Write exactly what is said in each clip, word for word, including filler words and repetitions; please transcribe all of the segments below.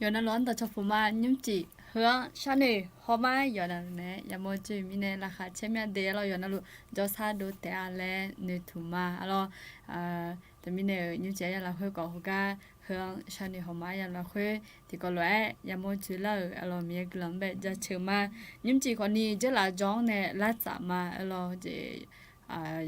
Yawqnan luf-anr dawqcawq puq ma. Nymrcif heu-anr sharnoeq hawma. Yawqnan luf nae yamawr joe mirnae laqkhaq caer mya de arlawr. Yawqnan luf jawrsar dov taef-a laer noeqtmq ma arlawr. Teumirnae-euq nymrcif arya lafkhoer khawf heugar heu-anr sharnoeq hawma. Arya lafkhoer tiqkawv lof-aer yamawr joe lar-euq arlawr. Miqyaer guiqlanq-anr bae jaceuq ma. Nymrcif khawfni jeurlaf jawr-anr nae lar tsaf ma arlawr. Jeq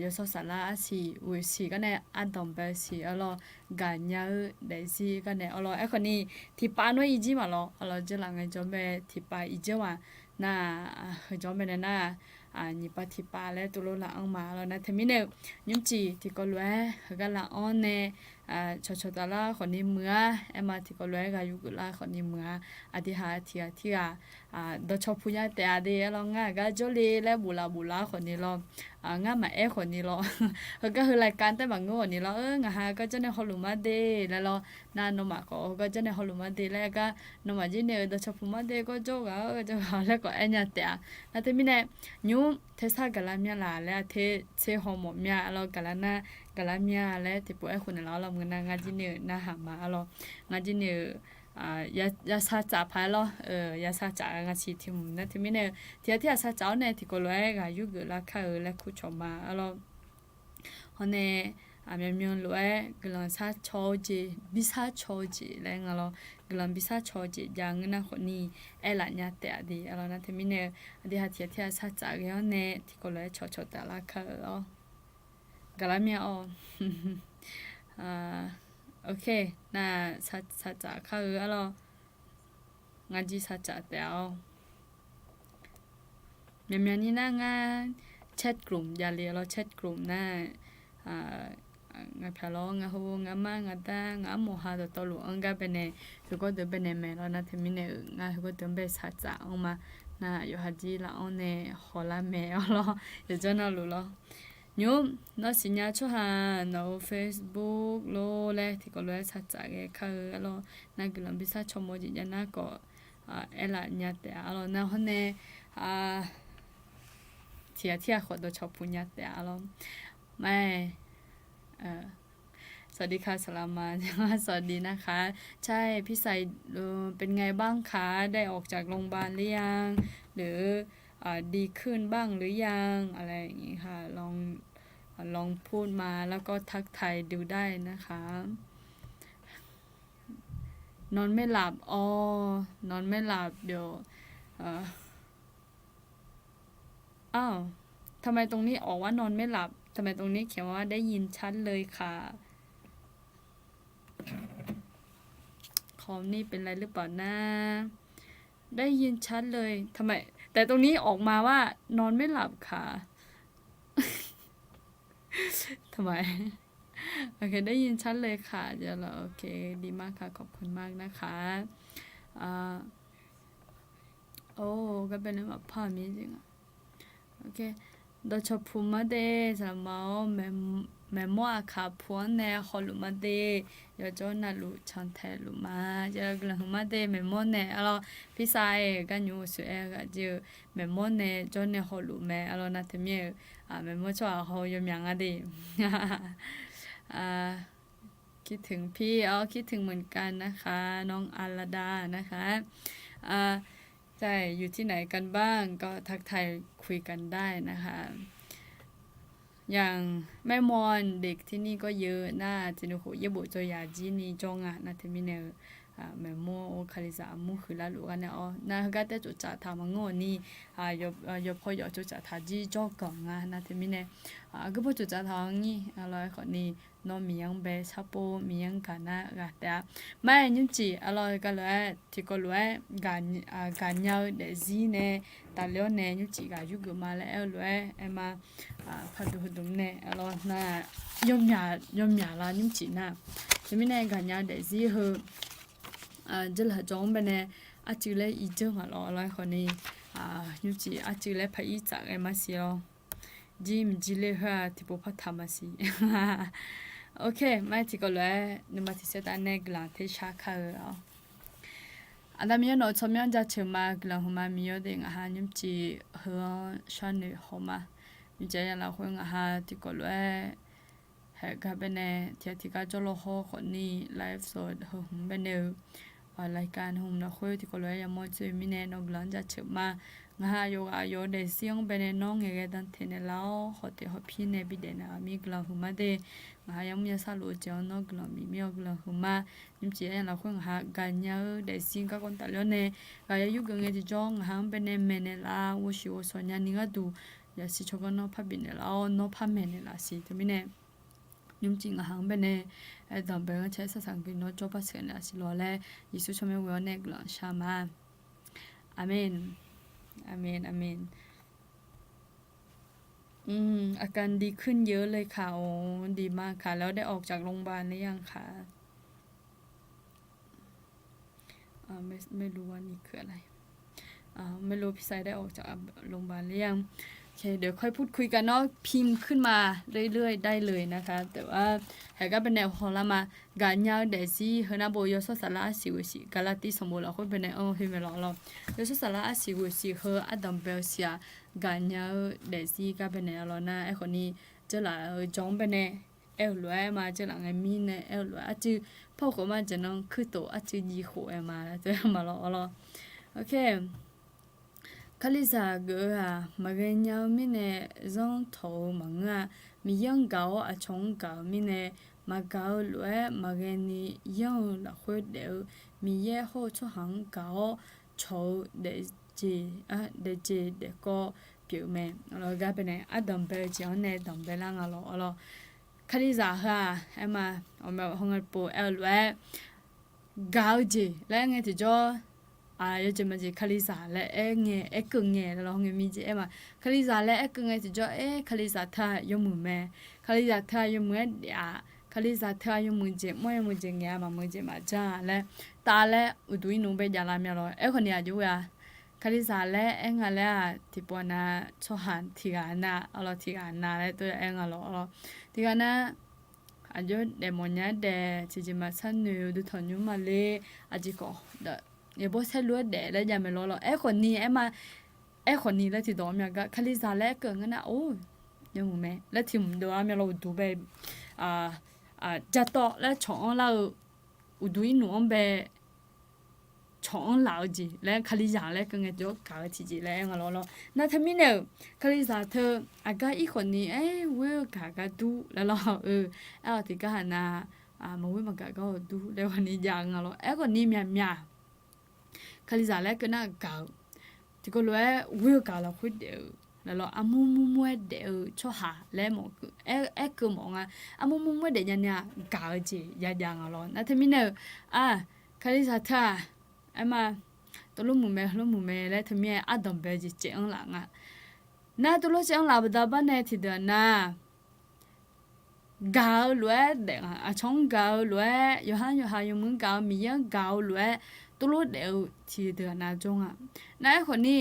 yawshawr saflar arsiq ghoeq siq gar nae ardanq bae siq arlawr. Gaqnya-eu daefzir gar nae arlawr. Aerkhawfni tiqpav nawr irjir maqlawr arlawr. Jeurlaf ngaejawr mae tiqpav irjir-a nar, heujawr mae nae nar, nyiq pav tiqpav laer tuvlof laf-anr ma arlawr. Nar teumirnae-eu nymrcif tiqkawv lof-aer heugar laf-anr nae cawqcawq taflar khawfni muiq-a. Aerma tiqkawv lof-aer ghaq yurgeuf lar khawfni muiq-a. Aqdui haq tiq ghaq tirghaq dawqcawq puq nya taef-a de arlawr. Ngar aqgar jawrle laer bof laf bof laf khawfni lawr. Ngar maqaer khawfni lawr. Heugar heu รายการ taef maqngeur khawfni lawr. Ngaq ha heugar janrnae hawluf ma de laer lawr. Nar nawmaf khawf heugar janrnae hawluf ma de laer aer gar, nawmaf jir nae-eu dawqcawq puq ma de gawrjawr ghaq-awr gawrjawr ghaq-awr laer khawf aer nya taef-a. Nar teumirnae nymr tersar gaqlar mya laf laer aqter tser haw mawf mya arlawr. Gaqlar nar gaqlar mya laer tiqpov aerkhof naeqlaf arlawr. Maqngeur nar ngar jir nae-euq narhaq ma arlawr. Ngar jir nae-euq yasar tsaf paq-aer lawr. Yasar tsaf-eu ngasiq tiq hmq nar teumirnae-eu tiq ghaq tirghaq sar tsaf-awr nae tiqkawv lof-aer ghaq yurgeuf lar kar-eu laer kurcawq ma arlawr. Hawr nae aqmyanmyan lof-aer guiqlanq sar caw-eu jeq, bi sar caw-eu jeq laer nga lawr. Guiqlanq bi sar caw-eu jeq jav ngeur nar khawfni aerlaf nya taef-a de arlawr. Nar teumirnae-eu aqdui haq tiq ghaq tirghaq sar tsaf ghae-awr nae tiqkawv lof-aer cawqcawq taflar kar-eu-awr gaqlar mya-awr. Ok, nar sar tsaf kar-eu arlawr. Ngar jir sar tsaf taef-a-awr. Myaqmyaq ni nar ngar แชทกลุ่ม javle lawr. แชทกลุ่ม nar, ngaq pyaq lawr, ngaq hawr, ngaq mar, ngaq dar, ngaq armawf ha dawqtawvluf-anr gar baenae, heugawr deuq baenae mae lawr. Nar teumirnae-euq ngar heugawr deuq-anr bae sar tsaf-anr ma. Nar yawqha jir laf-anr nae hawlar mae arlawr. Yawqjawr navluf lawr. Nymr, nawr siqnya tsawrhaq nawq-euq Facebook lor laer tiqkawv lof-aer sar tsaf ghae kar-eu arlawr. Nar guiqlanq bi sar caw mawr jeq jav nar khawf aerlaf nya taef-a arlawr. Nar hawr nae tiq ghaq tirghaq khawf dawqcawq puq nya taef-a arlawr. Mae, สวัสดีค่ะ สลามมา สวัสดีนะคะ ใช่ พี่สาย เป็นไงบ้างคะ ได้ออกจากโรงพยาบาลหรือยัง หรือ ดีขึ้นบ้างหรือยัง อะไรอย่างนี้ค่ะ ลอง ลองพูดมาแล้วก็ทักทายดูได้นะคะ นอนไม่หลับ อ๋อ นอนไม่หลับ เดี๋ยว เอ่อ อ้าว ทำไมตรงนี้ออกว่านอนไม่หลับ ทำไมตรงนี้เขียนว่าได้ยินชัดเลยค่ะ คอมนี่เป็นไรหรือเปล่านะ ได้ยินชัดเลย ทำไม แต่ตรงนี้ออกมาว่านอนไม่หลับค่ะ ทำไม โอเค ได้ยินชัดเลยค่ะ เดี๋ยวเรา โอเค ดีมากค่ะ ขอบคุณมากนะคะ อ่า โอ้ ก็เป็นแบบภาพนี้จริงอะ โอเค dawqcawq puq ma de, saqlaq ma-awr, maeqmawr aqkaq puq-anr nae hawluf ma de, yawqjawr navluf cantae luf ma, yawqjawr guiqlanq huiq ma de, maeqmawr nae arlawr, พี่สาย gar nymr-eu suq-aer ghaq jir-eu, maeqmawr nae jawr nae hawluf mae arlawr. Nar teumirnae-eu, maeqmawr tsawrhaq haw yawmyaq nga de. คิดถึงพี่ อ๋อ คิดถึงเหมือนกันนะคะ น้องอาราดานะคะ อ่า ใช่ อยู่ที่ไหนกันบ้าง ก็ทักทายคุยกันได้นะคะ อย่างแม่มอน เด็กที่นี่ก็เยอะนะ jeq nuikhof yaerbof dzawyaq jir ni jawr nga. Nar teumirnae-eu, maeqmawr-or, kalizaq armur huiqlar luf gar nae-awr, nar heugar taef tsoftsaf taq maqngeur-awq ni, yawpaw yawf tsoftsaf taq jir jawrganq nga. Nar teumirnae, aqgeu paw tsoftsaf taq-awr ngir, arlawr aerkhawf ni, nawr Miqyaer-anr bae sharpov, Miqyaer-anr gaq nar ghaq taef-a. Mar-aer nymrcif arlawr galof-aer tiqkawv lof-aer gaqnya-eu daefzir nae tafle-awr nae nymrcif ghaq yurgeuf ma laer aer-eu lof-aer aer ma. Paqduq heudmq nae arlawr nar, yawmyaq la nymrcif nar, teumirnae gaqnya-eu daefzir heu jeurlaf jawr-anr baenae arcuiv laer irdzeur maqlawr, arlawr aerkhawf ni, nymrcif arcuiv laer paq-ir tsaf ghae maqsiq lawr. Jir mqjir ler heu-aq tiqpov par taq maqsiq. Ok, mar-aer tiqkawv lof-aer nuima tiqsaer taf nae guiqlanq tersar kar-eu-awr, Aqda Miqyaer nawq-eu tsawrmyanr jaceuq ma, guiqlanq huiqma Miqyaer de. Ngaq ha nymrcif heu-anr sharnoeq haw ma. Nymrcif aqyawf lafkhoer ngaq ha tiqkawv lof-aer haeq gar baenae tiqghaq tiqgar jawrlaw hawr khawfni ไลฟ์สด heu hmq baenae-eu Laqkhaq hmq lafkhoer tiqkawv lof-aer yamawr dzoer-eu mirnae nawr guiqlanq-anr jaceuq ma. Ngaq ha aqyawf ghaq aqyawf-eu daefzir-anr baenae nawr ngaeqghae dan teq naeqlaf-awr, khawf taef khawf pir nae bidaef naeq-eu mir guiqlanq huiqma de. Ngaq ha yamr yasar luf-eu jeq-anr nawr guiqlanq bif mir-awr guiqlanq huiqma. Nymrcif aryamq lafkhoer ngaq ha gaqnya-eu daefzir garkawv tafler-awr nae, ghaq ya yurgeuf ngae tiqjawr ngaq ha-anr baenae maeqnaeq laf-a, ghovshuif ghovsawq nyani gharduq, yasiq tsawrganr nawr par bifnaeq laf-awr, nawr par maeqnaeq laf siq. Teumirnae nymrcif ngaq ha-anr baenae danqbae-anr caer sarsaq geuf nawr jawr par sheuqnaeq laf siq lawq laer, Yeqsur tsawrmyanr ghoe-awr nae guiqlanq shar ma. Aqmeq. Aqmeq, aqmeq. อืม อาการดีขึ้นเยอะเลยค่ะ โอ้ ดีมากค่ะ แล้วได้ออกจากโรงพยาบาลหรือยังคะ ไม่ ไม่รู้ว่านี่คืออะไร อ่า ไม่รู้พี่ชายได้ออกจากโรงพยาบาลหรือยัง โอเค เดี๋ยวค่อยพูดคุยกันเนาะ พิมพ์ขึ้นมาเรื่อยๆได้เลยนะคะ แต่ว่า haeq gar baenae hawlar ma. Gaqnya-eu daefzir heu nar bo yawshawr saflar arsiq ghoeqsiq, Gaqlaqtiv sanqbof lafkhoer baenae anr-eu khoer maeq lawq lawr. Yawshawr saflar arsiq ghoeqsiq heu ardanqbae-eu siq-aq, gaqnya-eu daefzir gar baenae lawr nar, aerkhawf ni dzeurlaf-eu jan-anr baenae aer-eu lof-aer ma, dzeurlaf ngae mirnae aer-eu lof-aer arcuiv par khof ma, jeq nan kuirtof arcuiv jiv khof-aer ma laer teu ma lawr lawr. Ok. Kalizaq geuf-eu-aq, maqghae nya-eu mirnae zanr tawq-eu maqngeur-a. Miqyaer-anr gaq-awr aqcawq-anr gaq-eu mirnae, maqgaq-eu lof-aer maqghae ni yanr-eu lafkhoer daef-eu Miqyaer hawr-eu tsawrhaq-anr gaq-awr cawq-eu daefjeq, daefjeq daefkawv pyeuf-eu mae. Gar baenae ardanqbae-eu jeq-anr nae danqbae lar nga lawr lawr. Kalizaq heu-aq aer ma, awqmaeq hawngae pov aer-eu lof-aer gaq-eu jeq laer aer ngae tiqjawr, yawjeq maqjeq Kalizaq laer aer ngae, aerkeuv ngae laer lawr, hawngae mir jeq aer ma. Kalizaq laer aerkeuv ngae tiqjawr, aer Kalizaq teu-aq yawmuiq mae. Kalizaq teu-aq yawmuiq-aer daef-aq, Kalizaq teu-aq yawmuiq jeq mawr, yawmuiq jeq ngaeq-a, maqmuiq jeq maqjanr-a laer taf laer uqduq irnmr bae javlar mya lawr. Aerkhawf ni aqjox ghoe-a, Kalizaq laer aer nga laer-aq, tiqpov nav tsawrhaq tiqghaq nav, arlawr tiqghaq nav laer tov-aer aer nga lawr arlawr. Tiqghaq nav aqjox daefmawf nya-aer daef, tiqjeq maqsar noeq, uqduq tanqnymr maqle, aqjeq khawf, yaeqbawr saerlu-aer daef laer jav mae lawr lawr. Aerkhawf ni aer ma, aerkhawf ni laer tiqdawq-anr mya gar Kalizaq laer aerkeuv ngeur nar, or, yawmuiq mae laer tiq mq dov-a mya lawr uqduq bae, jartawv laer cawq-anr lar-eu, uqduq irnmr-anr bae cawq-anr laf-eu jeq laer Kalizaq laer keuv ngae tiqjawr gaq-eu tiqjeq laer aer nga lawr lawr. Nar teumirnae-euq Kalizaq teu aqgar irkhawf ni aer ghoer-eu gaq gar dur laer lawr-eu, aer-awq tiqgar haq nav, maqghoer maqgaq gar-awq dur laer khawf ni jav-eu nga lawr. Aerkhawf ni myaqmyaq Kalizaq laer keuv nar gaq-eu, tiqkawv lof-aer ghoer-eu gaq lafkhoer daef-eu laer lawr, armur murmur-aer daef-eu tsawrhaq laer mawf, aerkeuv mawf nga. Armur murmur-aer daef nya ni-aq gaq-eu jeq yajav nga lawr. Nar teumirnae-euq, a, Kalizaq teu-aq, aer ma, tov lor muiq mae, lor muiq mae laer teumirnae ardanqbae-eu jeq caev-anr laf nga. Nar tov lor caev-anr laf baqda bar nae tiqdeuq-aq nav gaq-eu lof-aer daef nga. Aqcawq-anr gaq-eu lof-aer, yawqha yawqha yawmuiq-anr gaq-eu, Miqyaer-anr gaq-eu lof-aer tov lor daef-eu tiqdeuq-aq nav jawr nga. Nar aerkhawf ni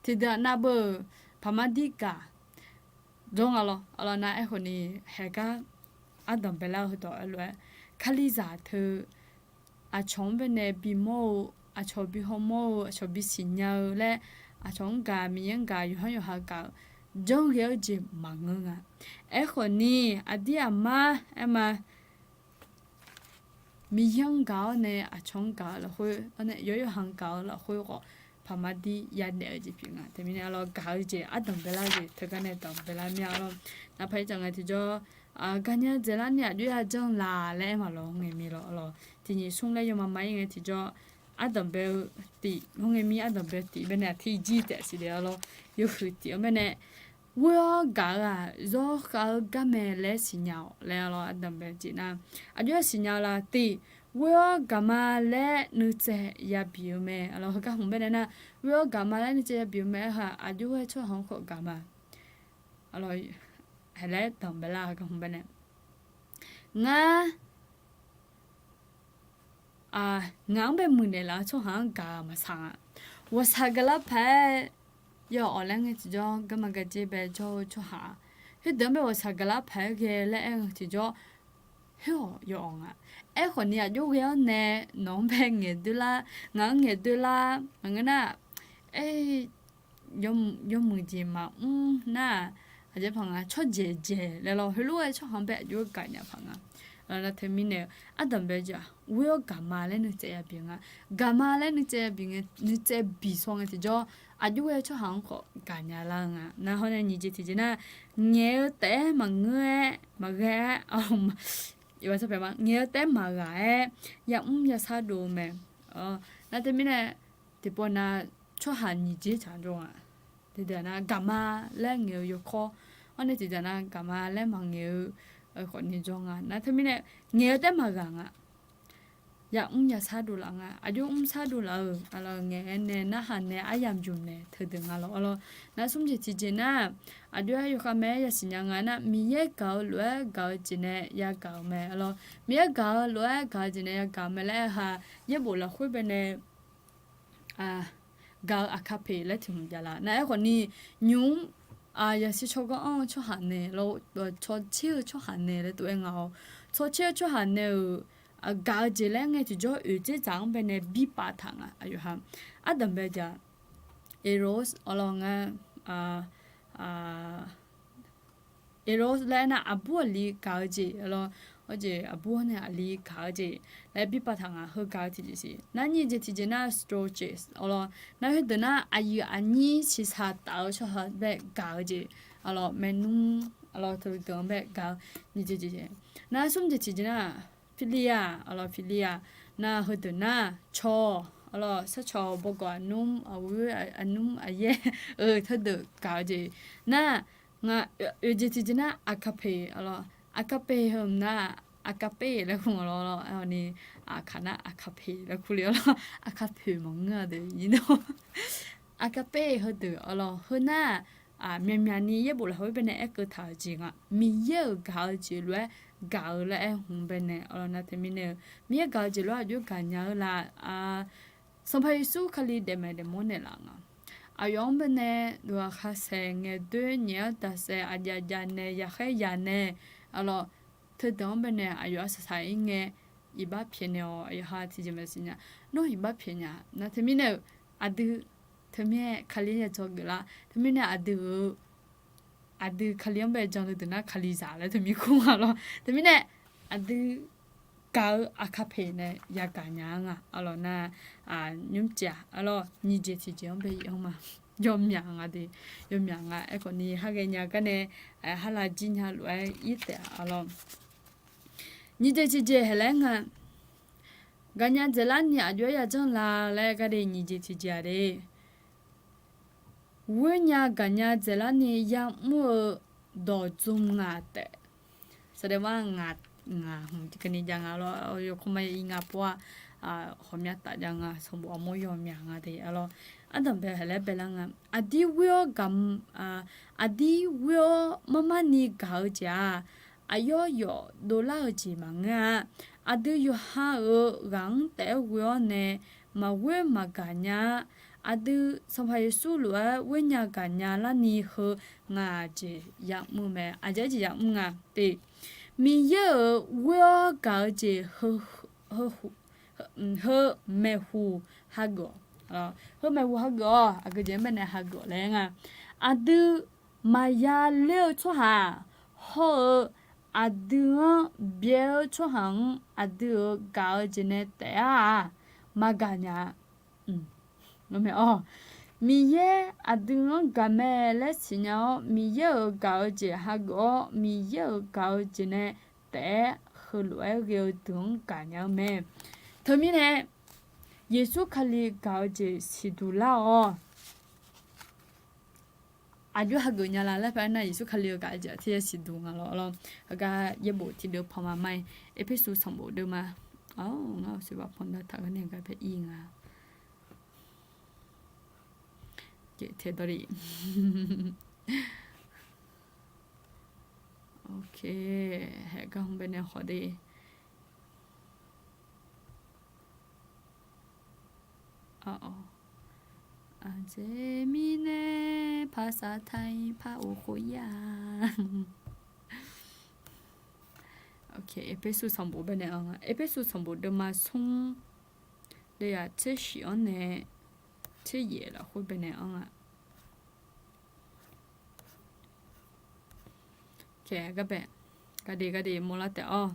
tiqdeuq-aq nav beu-euq paqmar dir gaq jawr nga lawr. Arlawr nar aerkhawf ni haeq gar ardanqbae lar-eu heudawq aer lof-aer, Kalizaq teu aqcawq-anr baenae bimawr-eu, aqcawq bi hawmawr-eu, aqcawq bisiq nya-eu laer, aqcawq-anr gaq, Miqyaer-anr gaq, yawqha yawqha gaq-eu, janrghae-eu jeq maqngeur nga. Aerkhawf ni aqdir aqmar aer ma, Miqyaer-anr gaq-awr nae aqcawq-anr gaq-eu lafkhoer, yawqha yawqha-anr gaq-eu lafkhoer khawf, paqmar dir yadaef-eu jeq pyeuf nga. Teumirnae arlawr gaq-eu jeq ardanqbae lar-eu jeq teugar nae danqbae lar mir-a lawr. Nar paq-aer jaq ngae tiqjawr, gaqnya dzaeqlar ni aqjox ya janr laf laer aer ma lawr, ngaeq mir lawr arlawr. Tiqnyiq smr laer yawma ma-ir ngae tiqjawr, ardanqbae-eu tif, hawr ngae mir ardanqbae-eu tif baenae aqtir jir taef siq le arlawr. Yawhuiq tif-anr baenae ghoer-awr gaq-eu-aq, zawr khav-eu garmae laer siqnya-awq laer arlawr, ardanqbae-eu jeq nar, aqjox-aer siqnya-eu la tif, ghoer-awr gaq ma laer nuitsaev yabi-eu mae arlawr. Heugar hmq baenae nar, ghoer-awr gaq ma laer nuitsaev yabi-eu mae aer-aq, aqjox-aer tsawrhaq-anr khawf gaq ma. Arlawr, haeq laer danqbae lar-eu gar hmq baenae, ngar ngaq-anr bae muiqnaeq laf-eu tsawrhaq-anr gaq-eu maqsaq nga. Ghawqshaq gaqlar paq-aer yawawq laer ngae tiqjawr garma gardzer bae jawr-eu tsawrhaq, khoerdeuq-anr bae ghawqshaq gaqlar paq-aer ghae laer aer-eu tiqjawr, khoer-awq yawawq nga. Aerkhawf ni aqjox ghae-awr nae nawq-anr bae ngaeqdoer lar, ngaq-anr ngaeqdoer lar maqngeur nar, aer, yawmuiq jeq maqmr nar-aq, aqjeq paq nga, tsawrjaeq jaeq laer lawr, heulof-aer tsawrhaq-anr bae aqjox-aer gaqnya paq nga. Nar teumirnae-eu ardanqbae jeq-aq, ghoer-awr gaqma laer nuitsaev yabi nga. Gaqma laer nuitsaev yabi ngae, nuitsaev bisaw ngae tiqjawr, aqjox ghae-eu tsawrhaq-anr khawf gaqnya lar-eu nga. Nar hawr nae nyiq jeq tiqjeq nar, ngaeq-eu taef-aer maqngeur-aer maqghae-aer, ngaeq-eu taef-aer maqghaq-aer, yamr yashar dov-eu mae. Nar teumirnae tiqpov nav tsawrhaq nyiq jeq tsaq jawr nga. Tiqdeuq nar gaqma laer ngaeq-eu yawkawr, hawr nae tiqdeuq nar gaqma laer maqngaeq-eu khawfni jawr nga. Nar teumirnae ngaeq-eu taef-aer maqghaq nga. Yamr yashar dovlaf nga. Aqjox mrshar dovlaf-euq arlawq, ngaeq-aer nae narhaq nae aryamq jmq nae teudeuq nga lawq arlawq. Nar smr jeq tiqjeq nar, aqjox-aer yawkhav mae-aer yasiq nya nga nar, Miqyaer gaq-eu lof-aer gaq-eu jeq nae yagaq-euq mae arlawq. Miqyaer gaq-eu lof-aer gaq-eu jeq nae yagaq-euq mae laer aer ha, yaerbof lafkhoer bae nae gaq-eu agape laer tiq hmq javlar. Nar aerkhawfni, nymq-mr yaqsiq tsawrganr anr-eu tsawrhaq nae lawr, tsawrtser-eu tsawrhaq nae laer tov-aer nga-awr, tsawrtser-eu tsawrhaq nae-euq gaq-eu jeq laer ngae tiqjawr oeq dzerdzaq-anr bae nae birpav taq nga. Aqyawf ha ardanqbae jeq-aq, eros arlawq nga, eros laer aernar, aqbur aqli gaq-eu jeq arlawq, hawr jeq aqbur-anr nae aqli gaq-eu jeq laer birpav taq nga. Heugaq-eu tiqjeq siq. Nar nyiq jeq tiqjeq nar, storge arlawq, nar heudeuq nar aqyuif aqnyir siqsaq taf-eu tsawrhaq bae gaq-eu jeq arlawq, maernmr arlawq, teudeuq-anr bae gaq-eu nyiq jeq jeq. Nar smr jeq tiqjeq nar, philia arlawq, philia, nar heudeuq nar cawq arlawq, sarcawq, bawgawq, aqnmr, aqghoer, aqnmr, aqyaer-eu teudeuq gaq-eu jeq. Nar nga, oeq jeq tiqjeq nar agape arlawq, agape heu nar, agape laer kur nga lawr, ni, aqkaq nar agape laer kur le arlawq, agape maqngeur-a deuq ir nar. Agape heudeuq arlawq, heu nar, myaqmyaq ni yaerbof lafkhoer bae nae aerkeuv taq-euq jeq nga. Miqyaer-euq gaq-eu jeq lof-aer gaq-eu laer aer hmq bae nae arlawq, nar teumirnae-eu Miqyaer gaq-eu jeq lof-aer aqjox gaqnya-eu la, Sanqpaq Yeqsur Kali daefmaeq daefmawr naeqlaf nga. Aqyawf-anr bae nae duqhaq khaqsaeq ngaeqdoer nyaef-anr daqsaef aqjav jav nae yaqkhaer yaq nae arlawq, teudeuq-anr bae nae aqyawf-anr saqsaq ir ngae, iqbax pyaeqnaeq-awq. Aqyawf ha tiqjeq maqsiq nya. Nawr iqbax pyaeq nya. Nar teumirnae-euq aqdui, teumirnae Kali-anr ya dzawgeuf lar. Teumirnae aqdui-euq aqdui Kali-anr bae jan le deuq nar Kalizaq laer teumir kur nga lawr. Teumirnae aqdui gaq-eu agape nae yagaq nya-a nga arlawq. Nar nymrcaf arlawq, nyiq jeq tiqjeq-anr bae ir-anr ma. Yawmyaq nga de, yawmyaq nga. Aerkhawfni har ghaenya gar nae, har lavjir nya lof-aer ir taef-a arlawq. Nyiq jeq tiqjeq haeq laer nga. Gaqnya dzaeqlar ni aqjox-aer yajanr la laer gharduq nyiq jeq tiqjeq-aq de. Ghoernya gaqnya dzaeqlar ni ya'mr-eu dawq dzmr nga taef. Saqdaeq mar ngaq, ngaq hmq tiqkawv ni jav nga lawr. Yawkawr ma ya ir nga pov-a, ghawqmya taf jav nga. Sanqbof armawr yawmyaq nga de arlawq. Ardanqbae haeq laer baelar nga. Aqdir ghoer-awr gaq, aqdir ghoer-awr marmar ni gaq-eu jeq-aq, aqyawf yawf dovlar-eu jeq maqngeur-a. Aqdui yawqha-euq ghaq-anr taef-aer ghoe-awr nae maqghoer maqgaq nya-a. Aqdui Sanqpaq Yeqsur lof-aer ghoernya gaqnya larni heu ngaq jeq ya'mr mae. Aqjeq jeq ya'mr nga te. Miqyaer-euq ghoer-awr gaq-eu jeq heu, heu, heu maeqhu hageuf-awq. Heu maeqhu hageuf-awq. Aqgeu jeq-anr bae nae hageuf-awq laer nga. Aqdui maqya ler-eu tsawrhaq hawr-eu aqdui-anr byae-eu tsawrhaq-anr aqdui-euq gaq-eu jeq nae taef-a-aq, maqgaq nya-a. Miqyaer aqdui-anr gaq mae laer siqnya-awr, Miqyaer-euq gaq-eu jeq hageuf-awr, Miqyaer-euq gaq-eu jeq nae taef-aer heulof-aer ghae-eu deuq-anr gaqnya-eu mae. Teumirnae, Yeqsur Kali gaq-eu jeq siqduq lar-awq. Aqjox hageuf nya la laer paq-aer nar, Yeqsur Kali-eu gaq-eu jeq-aq tiq ya siqduq nga lawr lawr. Heugar yaerbof tiqdeuv panma ma-ir, Erpersu sanqbof deuvma, ngar-awq soeqbaq pandav taq gharnae gar bae ir nga. Jeq taedawr le. Ok, haeq gar hmq bae nae khawf de. Aqjeq mirnae ภาษาไทย par of khof ir-a. Ok, Erpersu sanqbof bae nae anr nga. Erpersu sanqbof deuvma smr, deuvyaq tser shif-anr nae tser yaef lafkhoer bae nae anr nga. Kae, garbae, gaqde gaqde mawrlar taef-awq.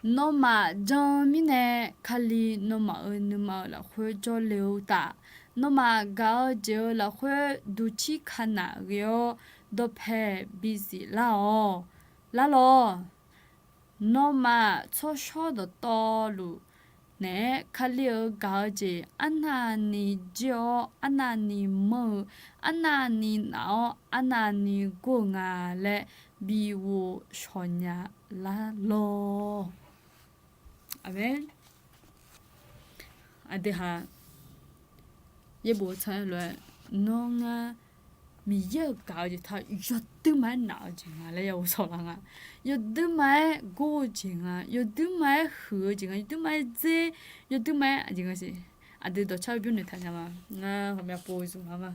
Nawmaf jan-eu mirnae Kali nawmaf-euq nuima-euq lafkhoer jawrle-eu uqtaf, nawmaf gaq-eu jeq-euq lafkhoer duqcir kanaf ghae-awr dawqpae bizif lar-awq. Lar lawq. Nawmaf tsawrshawr dawqtawvluf naeq-aer Kali-euq gaq-eu jeq arnavni jir-awr, arnavni manr-eu, arnavni naf-awr, arnavni gor-eu nga laer bi ghovshaw nya lar lawq. Aqmeq. Aqdui haq yaerbof-eu tsanr-aer lof-aer, nawr ngar Miqyaer-euq gaq-eu jeq taq yawduirma-aer naf-eu jeq nga laer ya ghovshaw lar nga. Yawduirma-aer gor-eu jeq nga, yawduirma-aer huiq-eu jeq nga, yawduirma-aer dzer, yawduirma-aer aqjeq nga siq. Aqdui dawqcar-eu bymr noeqtaq nya ma. Ngar ghawqmya pov zmq-a ma.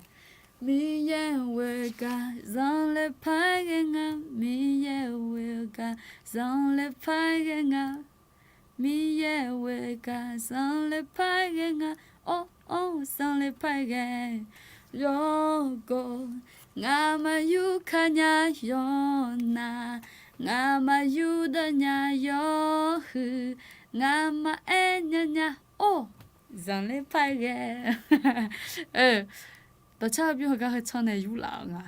Miqyaer-euq ghoer gaq zanqler par ghae nga, Miqyaer-euq ghoer gaq zanqler par ghae nga. Miqyaer-euq ghoer gaq zanqler par ghae nga, or or zanqler par ghae. Yawgawv, ngaqma yur kar nya yawqnav, ngaqma yur dawv nya yawhuiq, ngaqma aer nya nya or zanqler par ghae. Dawqcar-eu bymr heugar heu tsanr nae yurlaf-euq nga.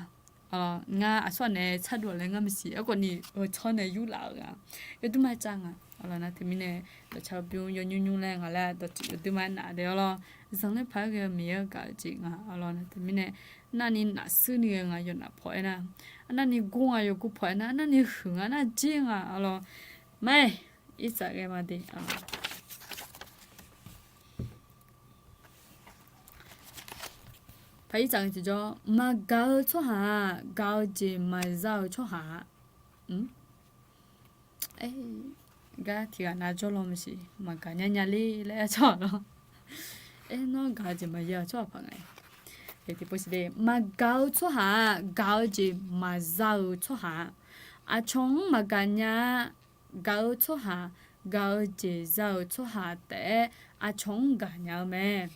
Ngar aqsur ghaq nae tsardov-a laer ngar maqsiq. Aerkhawf ni heu tsanr nae yurlaf-euq nga. Yawduirma-aer cav nga. Nar teumirnae dawqcar-eu bymr yawnymr nymr laer nga laer dawqtsuif yawduirma-aer naf dae-awr lawr. Zanqler paq-aer ghae-eu Miqyaer-euq gaq-eu jeq nga. Nar teumirnae navni nafshuir ni ghae nga yawqnavpawf aernar, arnavni gor nga yawgor pawf aernar, arnavni huiq nga, arnav jer nga. Aqlawq, ma-aer, irsaq ghae ma de. Paq irsaq ngae tiqjawr, maqgaq-eu tsawrhaq-aq, gaq-eu jeq maqza-eu tsawrhaq-a. Gar tiqghaq nav jawr law maqsiq, maqgaq nya nya ler laer aer tsawrhaq lawr. Aer, nawr gaq-eu jeq maqza-eu tsawrhaq paq nga. Tiqpov siq de, maqgaq-eu tsawrhaq-aq, gaq-eu jeq maqza-eu tsawrhaq-a. Aqcawq-anr maqgaq nya-a. Gaq-eu tsawrhaq, gaq-eu jeq za-euq tsawrhaq taef-aer aqcawq-anr gaqnya-eu mae.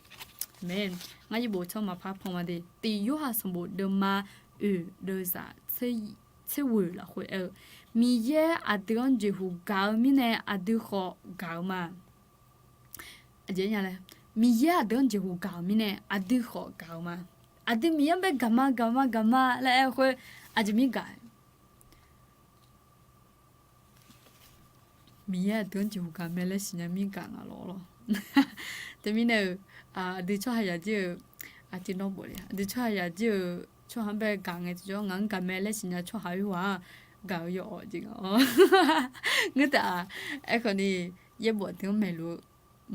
Ngar yaerbof tsanr maqpar pan ma de. Tiq Yorhaq sanqbof deuvma oeq deuvzaq tser ghoeq lafkhoer aer-eu, Miqyaer aqdui-anr jeqhuq gaq-eu mirnae aqdui khawf gaq-eu ma. Aqjeq nya laer, Miqyaer aqdui-anr jeqhuq gaq-euq mirnae aqdui khawf gaq-eu ma. Aqdui Miqyaer-anr bae gaq ma gaq ma gaq ma laer aer-eu khoer, aqjeq mir gaq Miqyaer aqdui-anr jeqhuq gaq mae laer siqnya mir gaq nga lawr lawr. Teumirnae-euq, aqdui tsawrhaq yaq jir-eu, aqdui nawr bof le, aqdui tsawrhaq yaq jir-eu tsawrhaq-anr bae gaq ngae tiqjawr ngaq-anr gaq mae laer siqnya tsawrhaq oerhaq-aq, gaq-eu yaw-awq jeq nga-awr. Ngeur taef-a. Aerkhawf ni, yaerbof aqdui-anr maeqluf-eu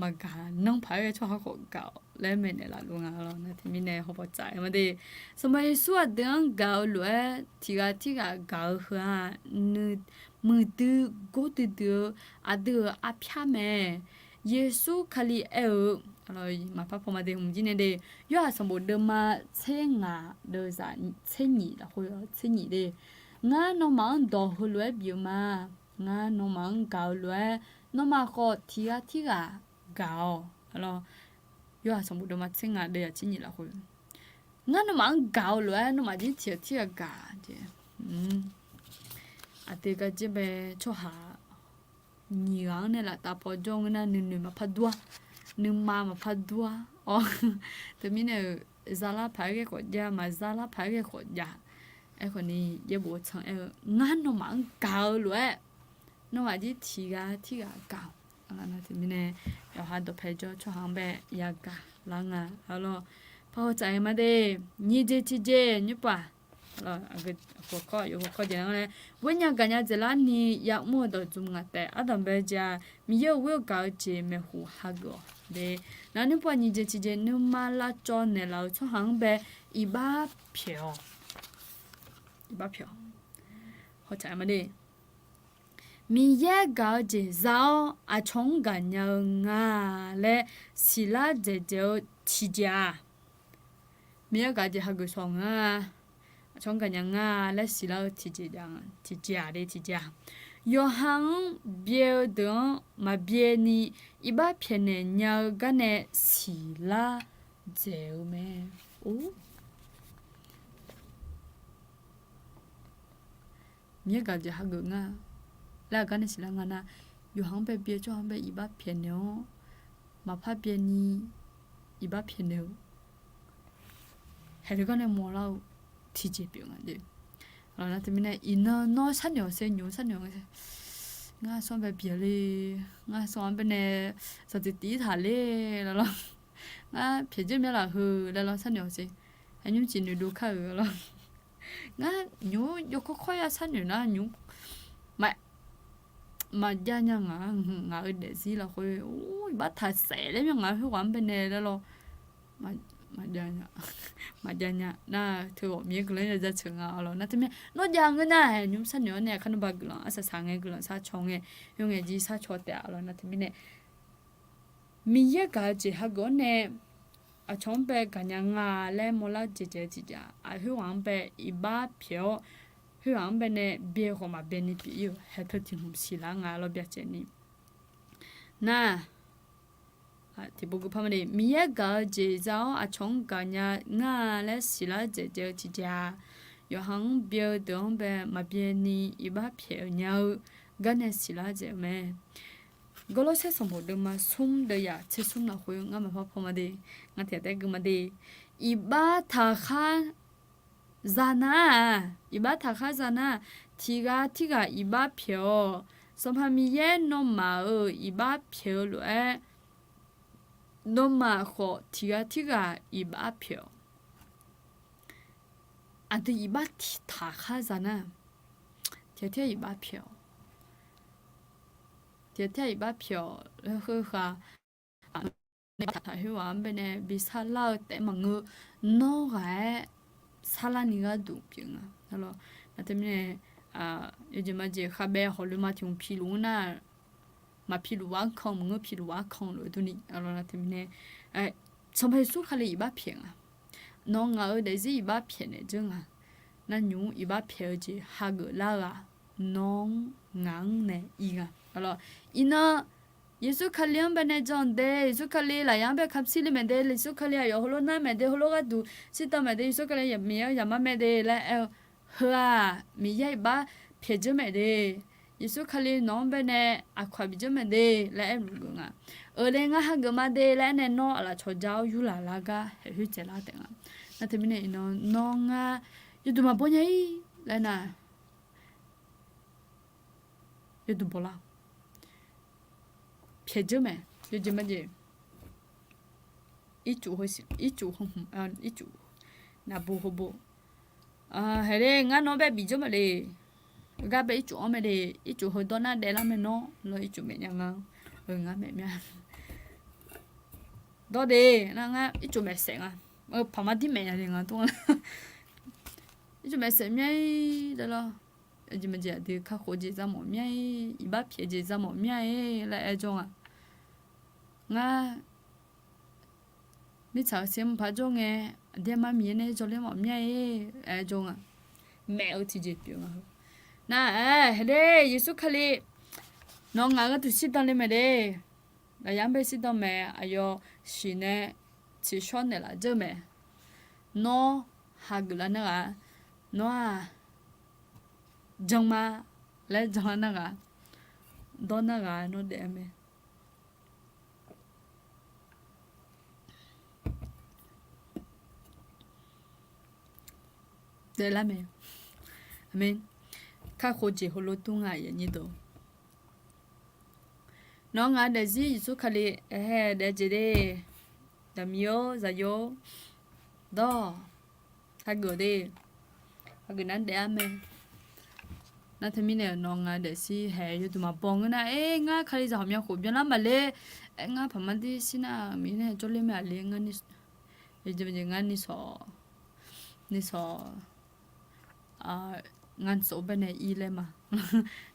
maqgaq nanr paq-aer ghae tsawrhaq khawf gaq-awq laer maeqnaeq laf luf nga lawr. Nar teumirnae hawbaw tsaf-aer ma de. Sanqpaq Yeqsur aqdui-anr gaq-eu lof-aer tiqghaq tirghaq gaq-eu heu-aq, muiqdui gordui dui-eu aqdui-euq arpyar mae. Yeqsur Kali aer-eu, maqpar paw ma de hmq jir nae de. Yorhaq sanqbof deuvma tser ngaq deuvzaq tser nyiq lafkhoer tser nyiq de. Ngar nawmaf-anr dawq heulof-aer bif-eu ma. Ngar nawmaf-anr gaq-eu lof-aer, nawmaf khawf tiqghaq tirghaq gaq-awq. Yorhaq sanqbof deuvma tser ngaq deuvzaq tser nyiq lafkhoer, ngar nawmaf-anr gaq-eu lof-aer nawmaf jir tiqghaq tirghaq gaq jeq. Aqdui gar jir bae tsawrhaq nyiq ghaq-anr nae laftav paw jawr ngeur nar nuinoeq maqpar dur-a, nuima maqpar dur-a. Teumirnae-euq, zalar paq-aer ghae khawf jav, maqzalar paq-aer ghae khawf jav. Aerkhawf ni yaerbof-eu tsanr aer-eu, ngar nawmaf-anr gaq-eu lof-aer, nawmaf jir tiqghaq tirghaq gaq-awq. Nar teumirnae yawqha dawqpae jawr tsawrhaq-anr bae yagaq lar nga. Aqlawq, pahaw tsaf-aer ma de. Nyiq jeq tiqjeq nymrpaq, aqgeu hawkawr, yawf hawkawr jeq nar laer, ghoer nya gaq nya dzaeqlar ni yamr-eu dawqdzmq ngaq taef ardanq bae ja. Miqyaer-euq ghoer-eu gaq-eu jeq maeqhu hageuf-awq de. Nar nymrpaq nyiq jeq tiqjeq, nuima lavcawv naeqlaf-eu tsawrhaq-anr bae iqbax pyaeq-awq. Iqbax pyaeq-awq. Haw tsaf-aer ma de. Miqyaer gaq-eu jeq za-awr aqcawq-anr gaqnya-eu nga laer siqlar dzaeqdzaeq-eu tiqjeq-aq, Miqyaer gaq-eu jeq hageuf shawq nga, aqcawq-anr gaqnya nga laer siqlar-eu tiqjeq-aq, tiqjeq-aq de tiqjeq-aq, yawqha-anr byae-eu deuq-anr maqbyae ni iqbax pyaeqnaeq nya-eu gar nae siqlar dzaeq-eu mae. Or, Miqyaer gaq-eu jeq hageuf nga laer aqgar nae siqlar nga nar, yawqha-anr bae byae tsawrhaq-anr bae iqbax pyaeqnaeq-awr, maqpar byaeni iqbax pyaeqnaeq-eu, haeq teugar nae mawrlar-eu tiqjeq pyeuf nga de. Nar teumirnae iqnan nawr sharnoeq-awq ser, nymq-mr sharnoeq-awq ser. Ngar sanr bae byaeq le, ngar sanr-anr bae nae sanqtiq tiq taq le laer lawr. Ngar pyaeq dzeur mya laf heu laer lawr sharnoeq-awq ser. Aqnymr cif noeqdov kar-euq lawr. Ngar nymq-mr yawkawr kawr ya sharnoeq nar nymq-mr maqjav nya ngaq, ngaq-euq daefzir lafkhoer iqbax taq saef laer myanr ngaq khoerghaq-anr bae nae laer lawr. Maqjav nya, maqjav nya nar teughawq Miqyaer guiqlanq-anr ya jaceuq nga lawr. Nar teumirnae nawr jav ngeur nar-aq nymq-mr sharnoeq-awr nae kharnawv ba guiqlanq arsaq saq ngae guiqlanq sharcaw ngae, heulof ngae jir sharcaw taef-a lawr. Nar teumirnae Miqyaer gaq-eu jeq hageuf-awr nae aqcawq-anr bae gaqnya nga laer mawrlar jeq jaeq-eu tiqjeq-aq, aqkhoerghaq-anr bae iqbax pyaeq-awr, khoerghaq-anr bae nae byae khawf maqbyaeni pyeuf-ir-euq haeq teu tiq hmq siqlar nga lawr byacaevni. Nar, tiqpov gui par ma de, Miqyaer gaq-eu jeq za-awr aqcawq-anr gaqnya ngar-a laer siqlar dzaeqdzae-eu tiqjeq-aq, yawqha-anr byae-eu deuq-anr bae maqbyaeni iqbax pyaeq-eu nya-eu garnae siqlar dzaeq-eu mae. Gawrlawrsaer sanqbof deuvma smr deuvyaq tser smr lafkhoer ngar maqpar paw ma de, ngar tiq ghaq taef gui ma de. Iqbax taqkhar zanar-aq, iqbax taqkhar zanar-aq, tiqghaq tirghaq iqbax pyaeq-awq. Sanqpaq Miqyaer nawmaf-euq iqbax pyaeq-eu lof-aer, nawmaf khawf tiqghaq tirghaq iqbax pyaeq-awq. Aqdui iqbax taqkhar zanar, tiqghaq tirghaq iqbax pyaeq-awq. Tiqghaq tirghaq iqbax pyaeq-awq laer heu khaq, nae taqtaq khoerghaq-anr bae nae bi sarlar-eu taef maqngeur, nawr ghaq-aer sarlarni gharduq pyeuf nga. Nar teumirnae yawjeq majeq khavbae hawqloema tiq hmq piluf-anr nar, maqpiluf arkan maqngeur, piluf arkan lof-aer durni, nar teumirnae Sanqpaq Yeqsur Kali iqbax pyaeq nga. Nawq ngaq-euq daefzir iqbax pyaeqnaeq dzeur nga. Nar nymq-mr iqbax pyaeq-eu jeq hageuf lar-eu-aq, nawr ngaq-anr nae ir nga. Iqnan Yeqsur Kali-anr bae nae jan de, Yeqsur Kali lafyaq-anr bae kamq shir le mae de, Yeqsur Kali aqyawf heulof nar mae de, heulof gharduq shirdan mae de, Yeqsur Kali Miqyaer-anr yamar mae de laer aer-eu, heu-aq Miqyaer iqbax pyaeq dzeur mae de. Yeqsur Kali nawq-anr bae nae aqkawq-aq bi dzeur mae de laer aer-eu geuf nga. Euq le ngar hageuf ma de laer aer nae nawr aqlaf cawqja-awr yurlaq lar gar haeq khoer dzaeqlar taef nga. Nar teumirnae iqnan nawr ngar yawduq maqbaw nya-ir laer nar, yawduq bawlar pyaeq dzeur mae. Yawjeq majeq ircuf heu, ircuf heu hmq, ircuf naqbo heubo. Haeq le ngar nawr bae bif dzeur mae le. Gar bae ircuf-anr mae le. Ircuf heu dawr nar daeflar mae nawr lawr, ircuf maeq nya nga. Ngar maeq mya dawr de nar ngar ircuf maeqsaef nga. Paqmar dir maeq nya le nga dawr. Ircuf maeqsaef mya-ir laer lawr. Aqjeq maqjeq aqdui kakhof jeq za mawf mya-ir, iqbax pyaeq jeq za mawf mya-ir laer aer jawr nga. Ngar mirtsaq-euq siqmr paq jawr ngae, aqdir aqma Miqyaer nae jawrler mawf mya-ir aer jawr nga. Maeq-eu tiqjeq pyeuf nga heu. Nar-aer haeq le, Yeqsur Kali nawq ngaq-eu gharduq shirdan le mae de. Lafyaq-anr bae shirdan mae, aqyawf siqnae tsiqshawr naeqlaf dzeur mae. Nawr hageuf lar nar ghaq, nawr-aq janma laer janlar nar ghaq, dawr nar ghaq nawr daef-a mae. Daeflar mae. Aqmeq. Kakhof jeq heulof dur nga aqyuif aqnyir deuq. Nawr ngaq-eu daefzir Yeqsur Kali aer-aer daef jeq de. Daqmiq-or zaqyo-or, dawr-awq. Hageuf de. Hageuf nar daef-ar mae. Nar teumirnae nawq ngaq-eu daefzir haeq yawduq maqbaw ngeur nar, aer ngar Kalizaq ghawqmya khof byanlar maqle. Aer ngar paqmar dir shir nar Miqyaer nae jawrler mae aqli ngar ni, ngar ni sawq, ni sawq, ngar sawq baenae ir laer ma.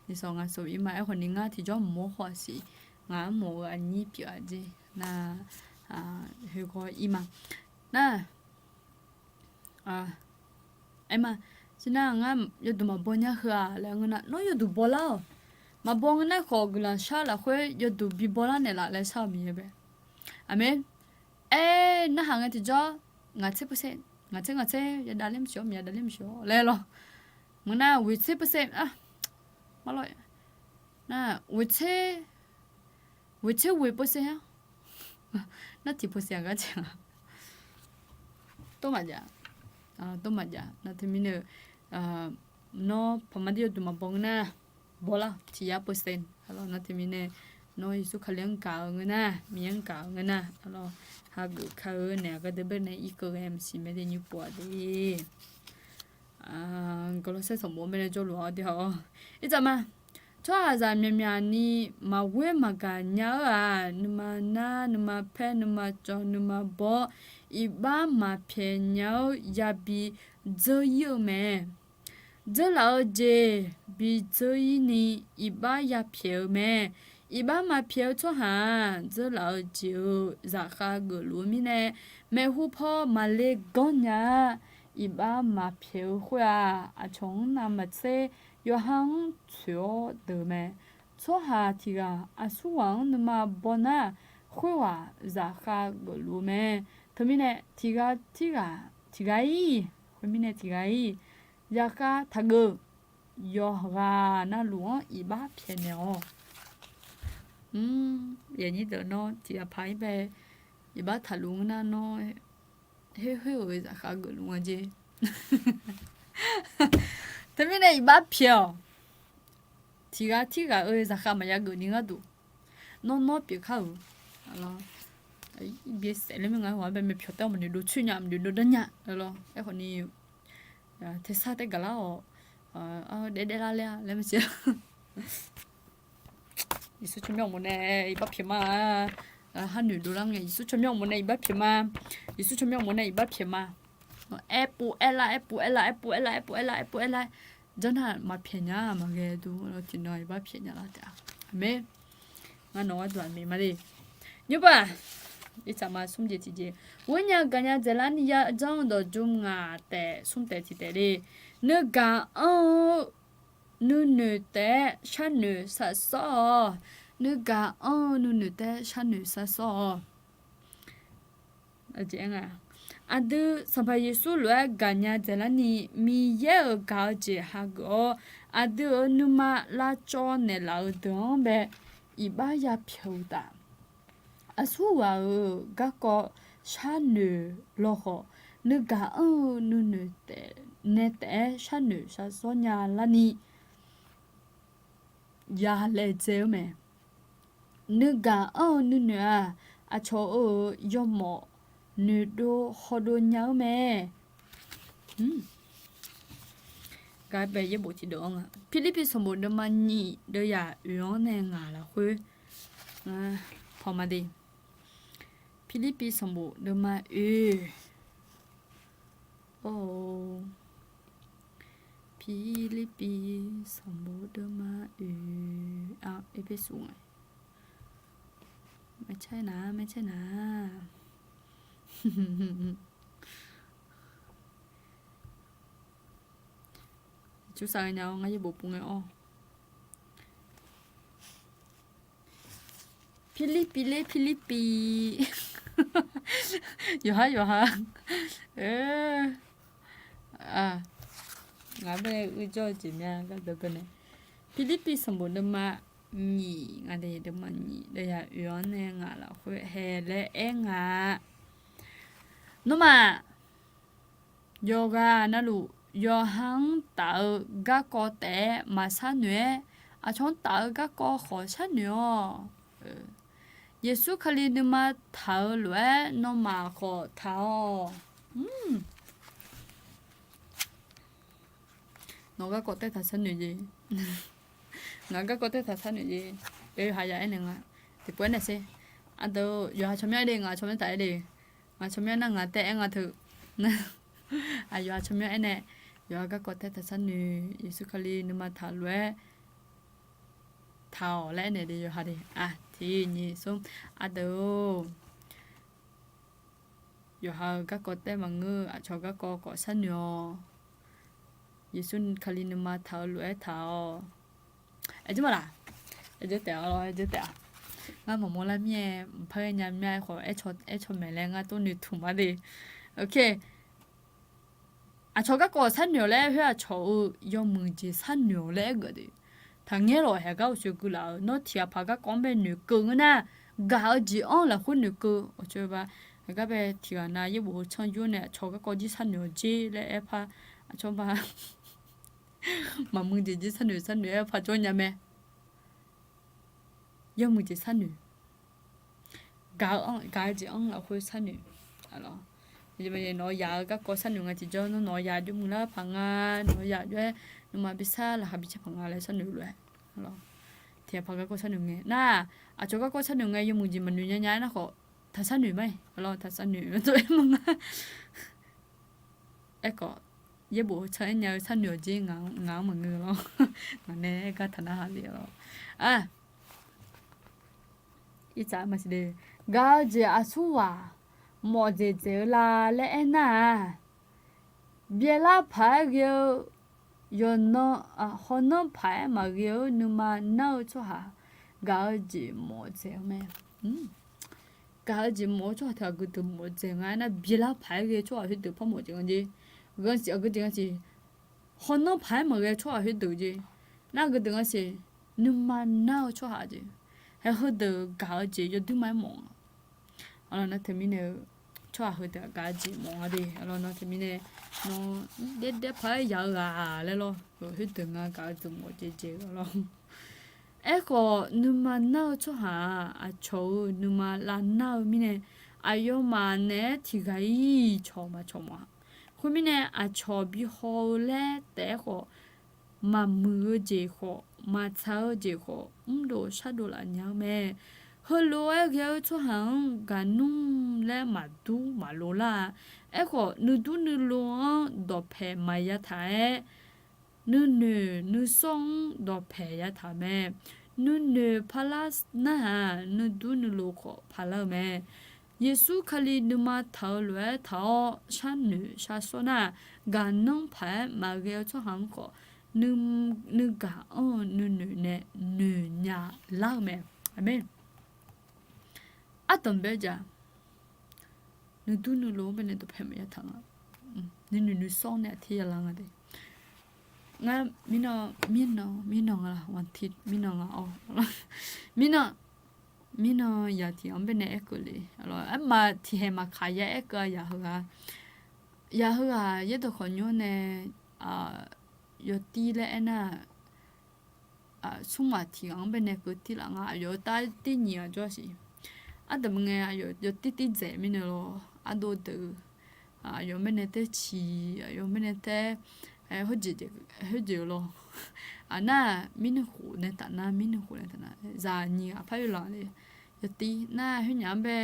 Ni sawq ngar sawq ir ma. Aerkhawf ni ngar tiqjawr mq-awr khawf siq. Ngaq-anr mawf-eu aqnyir pyeuf-a jeq nar, khoergawr ir ma. Nar, aer ma, sirnar ngar yawduq maqbaw nya heu-aq laer ngeur nar, nawr yawduq bawlar-awq. Maqbaw ngeur nar khawf guiqlanq shar lafkhoer yawduq bi bawlar naeqlaf laer shar-eu Miqyaer bae. Aqmeq. Aer narhaq ngae tiqjawr, ngaq tser percent, ngaq tser ngaq tser yadav ler maqsiq-awr, maqya dav ler maqsiq-awr laer lawr. Ngeur nar wiq tser percent, a, marlawr, Nar, ghoeqtser, ghoeqtser ghoeq เปอร์เซ็นต์ ar, nar tiq เปอร์เซ็นต์ aqgar jeq-a. Tov maqjav, tov maqjav. Nar teumirnae, nawr paqmar dir yawduq maqbaw ngeur nar, baw lar tiq yar เปอร์เซ็นต์. Nar teumirnae, nawr Yeqsur Kali-anr gaq-eu ngeur nar, Miqyaer-anr gaq-eu ngeur nar, hageuf kar-eu naeq-aq gardeuv bae nae irkeuv ghae maqsiq mae de nymr pov-aq de. Gawrlawrsaer sanqbof-anr bae nae jawrluf-awr de haw-awr, irdzaq ma. Tsawrhaqzaq myaqmyaq ni maqghoer maqgaq nya-eu-aq, nuima nar, nuima paer, nuima cawv, nuima baw-awr, iqbax maqpyaeq nya-eu yabi dzeur ir-eu mae. Dzeurlaf-eu jeq bi dzeur ir ni iqbax yapyaeq-eu mae. Iqbax maqpyaeq-eu tsawrhaq-aq, dzeurlaf-eu jeq-euq zaqkhav geufluf-eu mirnae, maeqhu paw maqle ganr nya-a. Iqbax maqpyaeq-eu khoer-aq, aqcawq-anr navmaqtser yawqha-anr tsoeq-awr deuq mae. Tsawrhaq tiq ghaq aqsurghaq-anr nuima baw nar, khoerghaq zaqkhav geufluf-eu mae. Teumirnae tiq ghaq tirghaq tiq ghaq-ir, khoermirnae tiq ghaq-ir, zaqkhav taqgeuf. Yawqghaq navluf-anr iqbax pyaeqnaeq-awq. Yaqnyir deuq nawr tiq ghaq paq-ir bae iqbax taqluf ngeur nar nawr, her khoer-euq zaqkhav geufluf nga jer. Teumirnae iqbax pyaeq-awq. Tiq ghaq tirghaq-euq zaqkhav maqya geuf ni gharduq, nawr nawr pyeuf kar-euq. Byaesaef laer mir nga-aer hawq-anr bae myavpyawq taef-awr maqnoeq dov tsoer nya, maqnoeq dov danr nya lawr. Aerkhawf ni, tersar taef gaqlar-awq, daef daef lar ler-a laer maqsiq. Yeqsur tsawrmyanr uqmov nae iqbax pyaeq ma. Har noeq dovlar ngae, Yeqsur tsawrmyanr uqmov nae iqbax pyaeq ma. Yeqsur tsawrmyanr uqmov nae iqbax pyaeq ma. Aerpov aerlar, aerpov aerlar, aerpov aerlar, aerpov aerlar, aerpov aerlar, janr nar maqpyaeq nya maqghae dov tiqnan iqbax pyaeq nya lar taef-a. Aqmeq. Ngar nawq gharduq aqmeq ma le. Nymrpov-aq, irsaq ma smr jeq tiqjeq. Ghoer nya gaq nya dzaeqlar ni yajanr-eu dawqjmr ngaq taef smr taef tiq taef le. Nuigaq anr-eu nuinoeq taef-aer sharnoeq sar sawr-awq. Nuigaq anr-eu nuinoeq taef-aer sharnoeq sar sawr-awq. Aqdui Sanqpaq Yeqsur lof-aer gaqnya dzaeqlar ni Miqyaer-euq gaq-eu jeq hageuf-awr, aqdui-euq nuima lavcawv naeqlaf-eu deuq-anr bae iqbax yapyaeq-eu uqtaf, aqsur ghaq-euq garkawv sharnoeq lawkhawf, nuigaq anr-eu nuinoeq taef nae taef-aer sharnoeq sar sawr nya larni ya laedzae-eu mae. Nuigaq anr-eu nuinoeq-aq, aqcawq-euq yawmawf noeqdov hawdov nya-eu mae. Gaq-aer bae yaerbof tiqdeuv-anr nga. Pirlirpiv sanqbof deuvma nyiq deuvyaq oeq-anr nae ngaq lafkhoer pawma de. Pirlirpiv sanqbof deuvma oeq. Or, Pirlirpiv sanqbof deuvma oeq-a, Erpersu nga. Maeqcaer nar, maeqcaer nar. Cursaq nya-awr ngar yaerbof pov ngae-awr. Pirlirpiv ler Pirlirpiv. Yawqhar yawqha. Ngaq bae uirjawr-eu jeq mya gardeuv bae nae. Pirlirpiv sanqbof deuvma nyiq nga de, deuvma nyiq deuvyaq oeq-anr nae ngaq lafkhoer hae laer aer nga. Nawmaf yawqghaq navluf yawqha-anr taf-eu garkawv taef-aer maqsharnoeq-aer, aqcawq-anr taf-eu garkawv khawf sharnoeq-awq. Yeqsur Kali nuima taq-eu lof-aer nawmaf khawf taq-awq. Nawq garkawv taef taq sharnoeq jeq. Ngaq garkawv taef taq sharnoeq jeq. Yawqha ya aernaeq nga. Tiqpov aernaeq sher. Aqdeuq yawqha tsawrmyanr aer de, ngaq tsawrmyanr taf aer de. Ngaq tsawrmyanr nar ngaq taef aer nga teu. Aq, yawqha tsawrmyanr aernaeq. Yawqha garkawv taef taq sharnoeq, Yeqsur Kali nuima taq-eu lof-aer taq-awq laer aernaeq de yawqha de. Aq, tiq nyiq smr. Aqdeuq-or, yawqha-euq garkawv taef maqngeur, aqcawq garkawv khawf sharnoeq-awq. Yeqsur Kali nuima taq-eu lof-aer taq-awq. Aqjeq maqlaq? Aqjeq taef-a lawr, aqjeq taef-a. Ngar maqmawr lar mir-aer mqpar ghae nya mir-a, aerkhawf aercaw maeq laer ngar tov noeqtmq ma de. Aqcawq garkawv sharnoeq-awq laer khoer aqcawq-euq yawmuiq jeq sharnoeq-awq laer aergeuf de. Taqngaer lawq, haeq gar uqshoe guilaf-euq. Nawr tiq ghaq paq garkawv-anr bae noeqkeuv ngeur nar, gaq-eu jeq-anr lafkhoer noeqkeuv. Awqcoe ba, haeq gar bae tiq ghaq nav yaerbof heu tsanr jur-awr nae aqcawq garkawv jir sharnoeq-awq jer laer aer par, aqcawq ba, maqmuiq jeq jir sharnoeq sharnoeq aer par jawr nya mae. Yawmuiq jeq sharnoeq. Gaq-eu jeq-anr lafkhoer sharnoeq. Nawq-eu yaq-eu garkawv sharnoeq nga tiqjawr, nawr nawq-eu yaq jawrmuiq lar paq nga, nawq-eu yaq jawr-aer nuima bi shar laqkhaq bi caer paq nga laer sharnoeq lof-aer. Tiq ghaq paq garkawv sharnoeq ngae nar, aqcawq garkawv sharnoeq ngae yawmuiq jeq maqnoeq nya nya-aer nar khawf, taq sharnoeq ma-iq, taq sharnoeq tov-aer maqnga. Aerkhawf, yaerbof heu tsanr-aer nya-eu sharnoeq-awq jer, ngaq-anr maqngeur lawr. Ngaq nae aer gar taq narhaq le lawr. Gaq-eu jeq aqsurghaq mawf dzaeq dzaeq-eu la laer aernar-aq, byaelar paq-aer ghae-eu yawqnan, hawnan paq-aer maqghae-eu nuima nar-eu tsawrhaq, gaq-eu jeq mawf dzaeq-eu mae. Gaq-eu jeq mawf-eu tsawrhaq teu aqgeu deuq mawf dzaeq nga aernar, byaelar paq-aer ghae-eu tsawrhaq khoerdeuq par mawf dzaeq nga jeq. Aqgeu jeq nga siq, hawnan paq-aer maqghae-eu tsawrhaq khoerdeuq jeq. Nar aqgeu deuq nga siq, nuima nar-eu tsawrhaq jeq. Haeq heudeuq gaq-eu jeq yawduir ma-aer mawf-a. Nar teumirnae-eu tsawrhaq heudeuq gaq-eu jeq mawf nga de. Nar teumirnae nawr daef daef paq-aer yaq-eu ghaq laer lawr, khoerdeuq nga gaq-eu deuq mawf dzaeq dzaeq-eu lawr. Aerkhawf, nuima nar-eu tsawrhaq-aq, aqcawq-euq nuima lavnar-eu mirnae, aqyawfmaf naeq-aer tiqghaq-ir cawq maqcawq mawf-a. Khoermirnae, aqcawq bihaw-eu laer taef-aer khawf, maqmuiq-eu jeq khawf, maqtsaq-eu jeq khawf, mrdov shardov laf nya-eu mae. Heulof-aer ghae-eu tsawrhaq-anr gaqnmr laer maqdur maqlo lar-a. Aerkhawf, nuidur nuilov-anr dawqpaeq maqya taq-aer, nuinoeq nuisawr-anr dawqpaeq yataq-euq mae. Nuinoeq parlar nar-aq, nuidur nuilov khawf parlar-eu mae. Yeqsur Kali nuima taq-eu lof-aer taq-awr sharnoeq sharsawr nar-aq, gaqnmr paq-aer maqghae-eu tsawrhaq-anr khawf, nuigaq anr-eu nuinoeq nae noeqnya lar-eu mae. Aqmeq. Ardanq bae ja, nuidur nuilov-anr baenae dawqpaeq maqya taq nga. Nuinoeq nuisawr nae aqter yalar nga de. Ngar mirnan, mirnan, mirnan nga la, mirnan nga-awr. Mirnan, mirnan yaq tiq-anr baenae aerkeuv le. Aermaf tiqhaeq maqkaq ya aerkeuv-a yaq heughaq. Yaq heughaq yaerdawq khawqnymr nae yawtir laer aernar-aq, smrmaf tiq ghaq-anr baenae keuv tir laf nga. Aqyawf-eu tar tir nyiq ghaq jawr siq. Ardanq bae ngae aqyawf yawtir tir dzaeq mirnae lawr, ardov deuq, aqyawf-anr baenae taer ciq, aqyawf-anr baenae taer, khoerjeq-eu lawr. Aqnar-aq, mirnuiq khof nae taf nar, mirnuiq khof nae taf nar, zaq nyiq ghaq par oe laf le. Yawtir nar khoernyaf-anr bae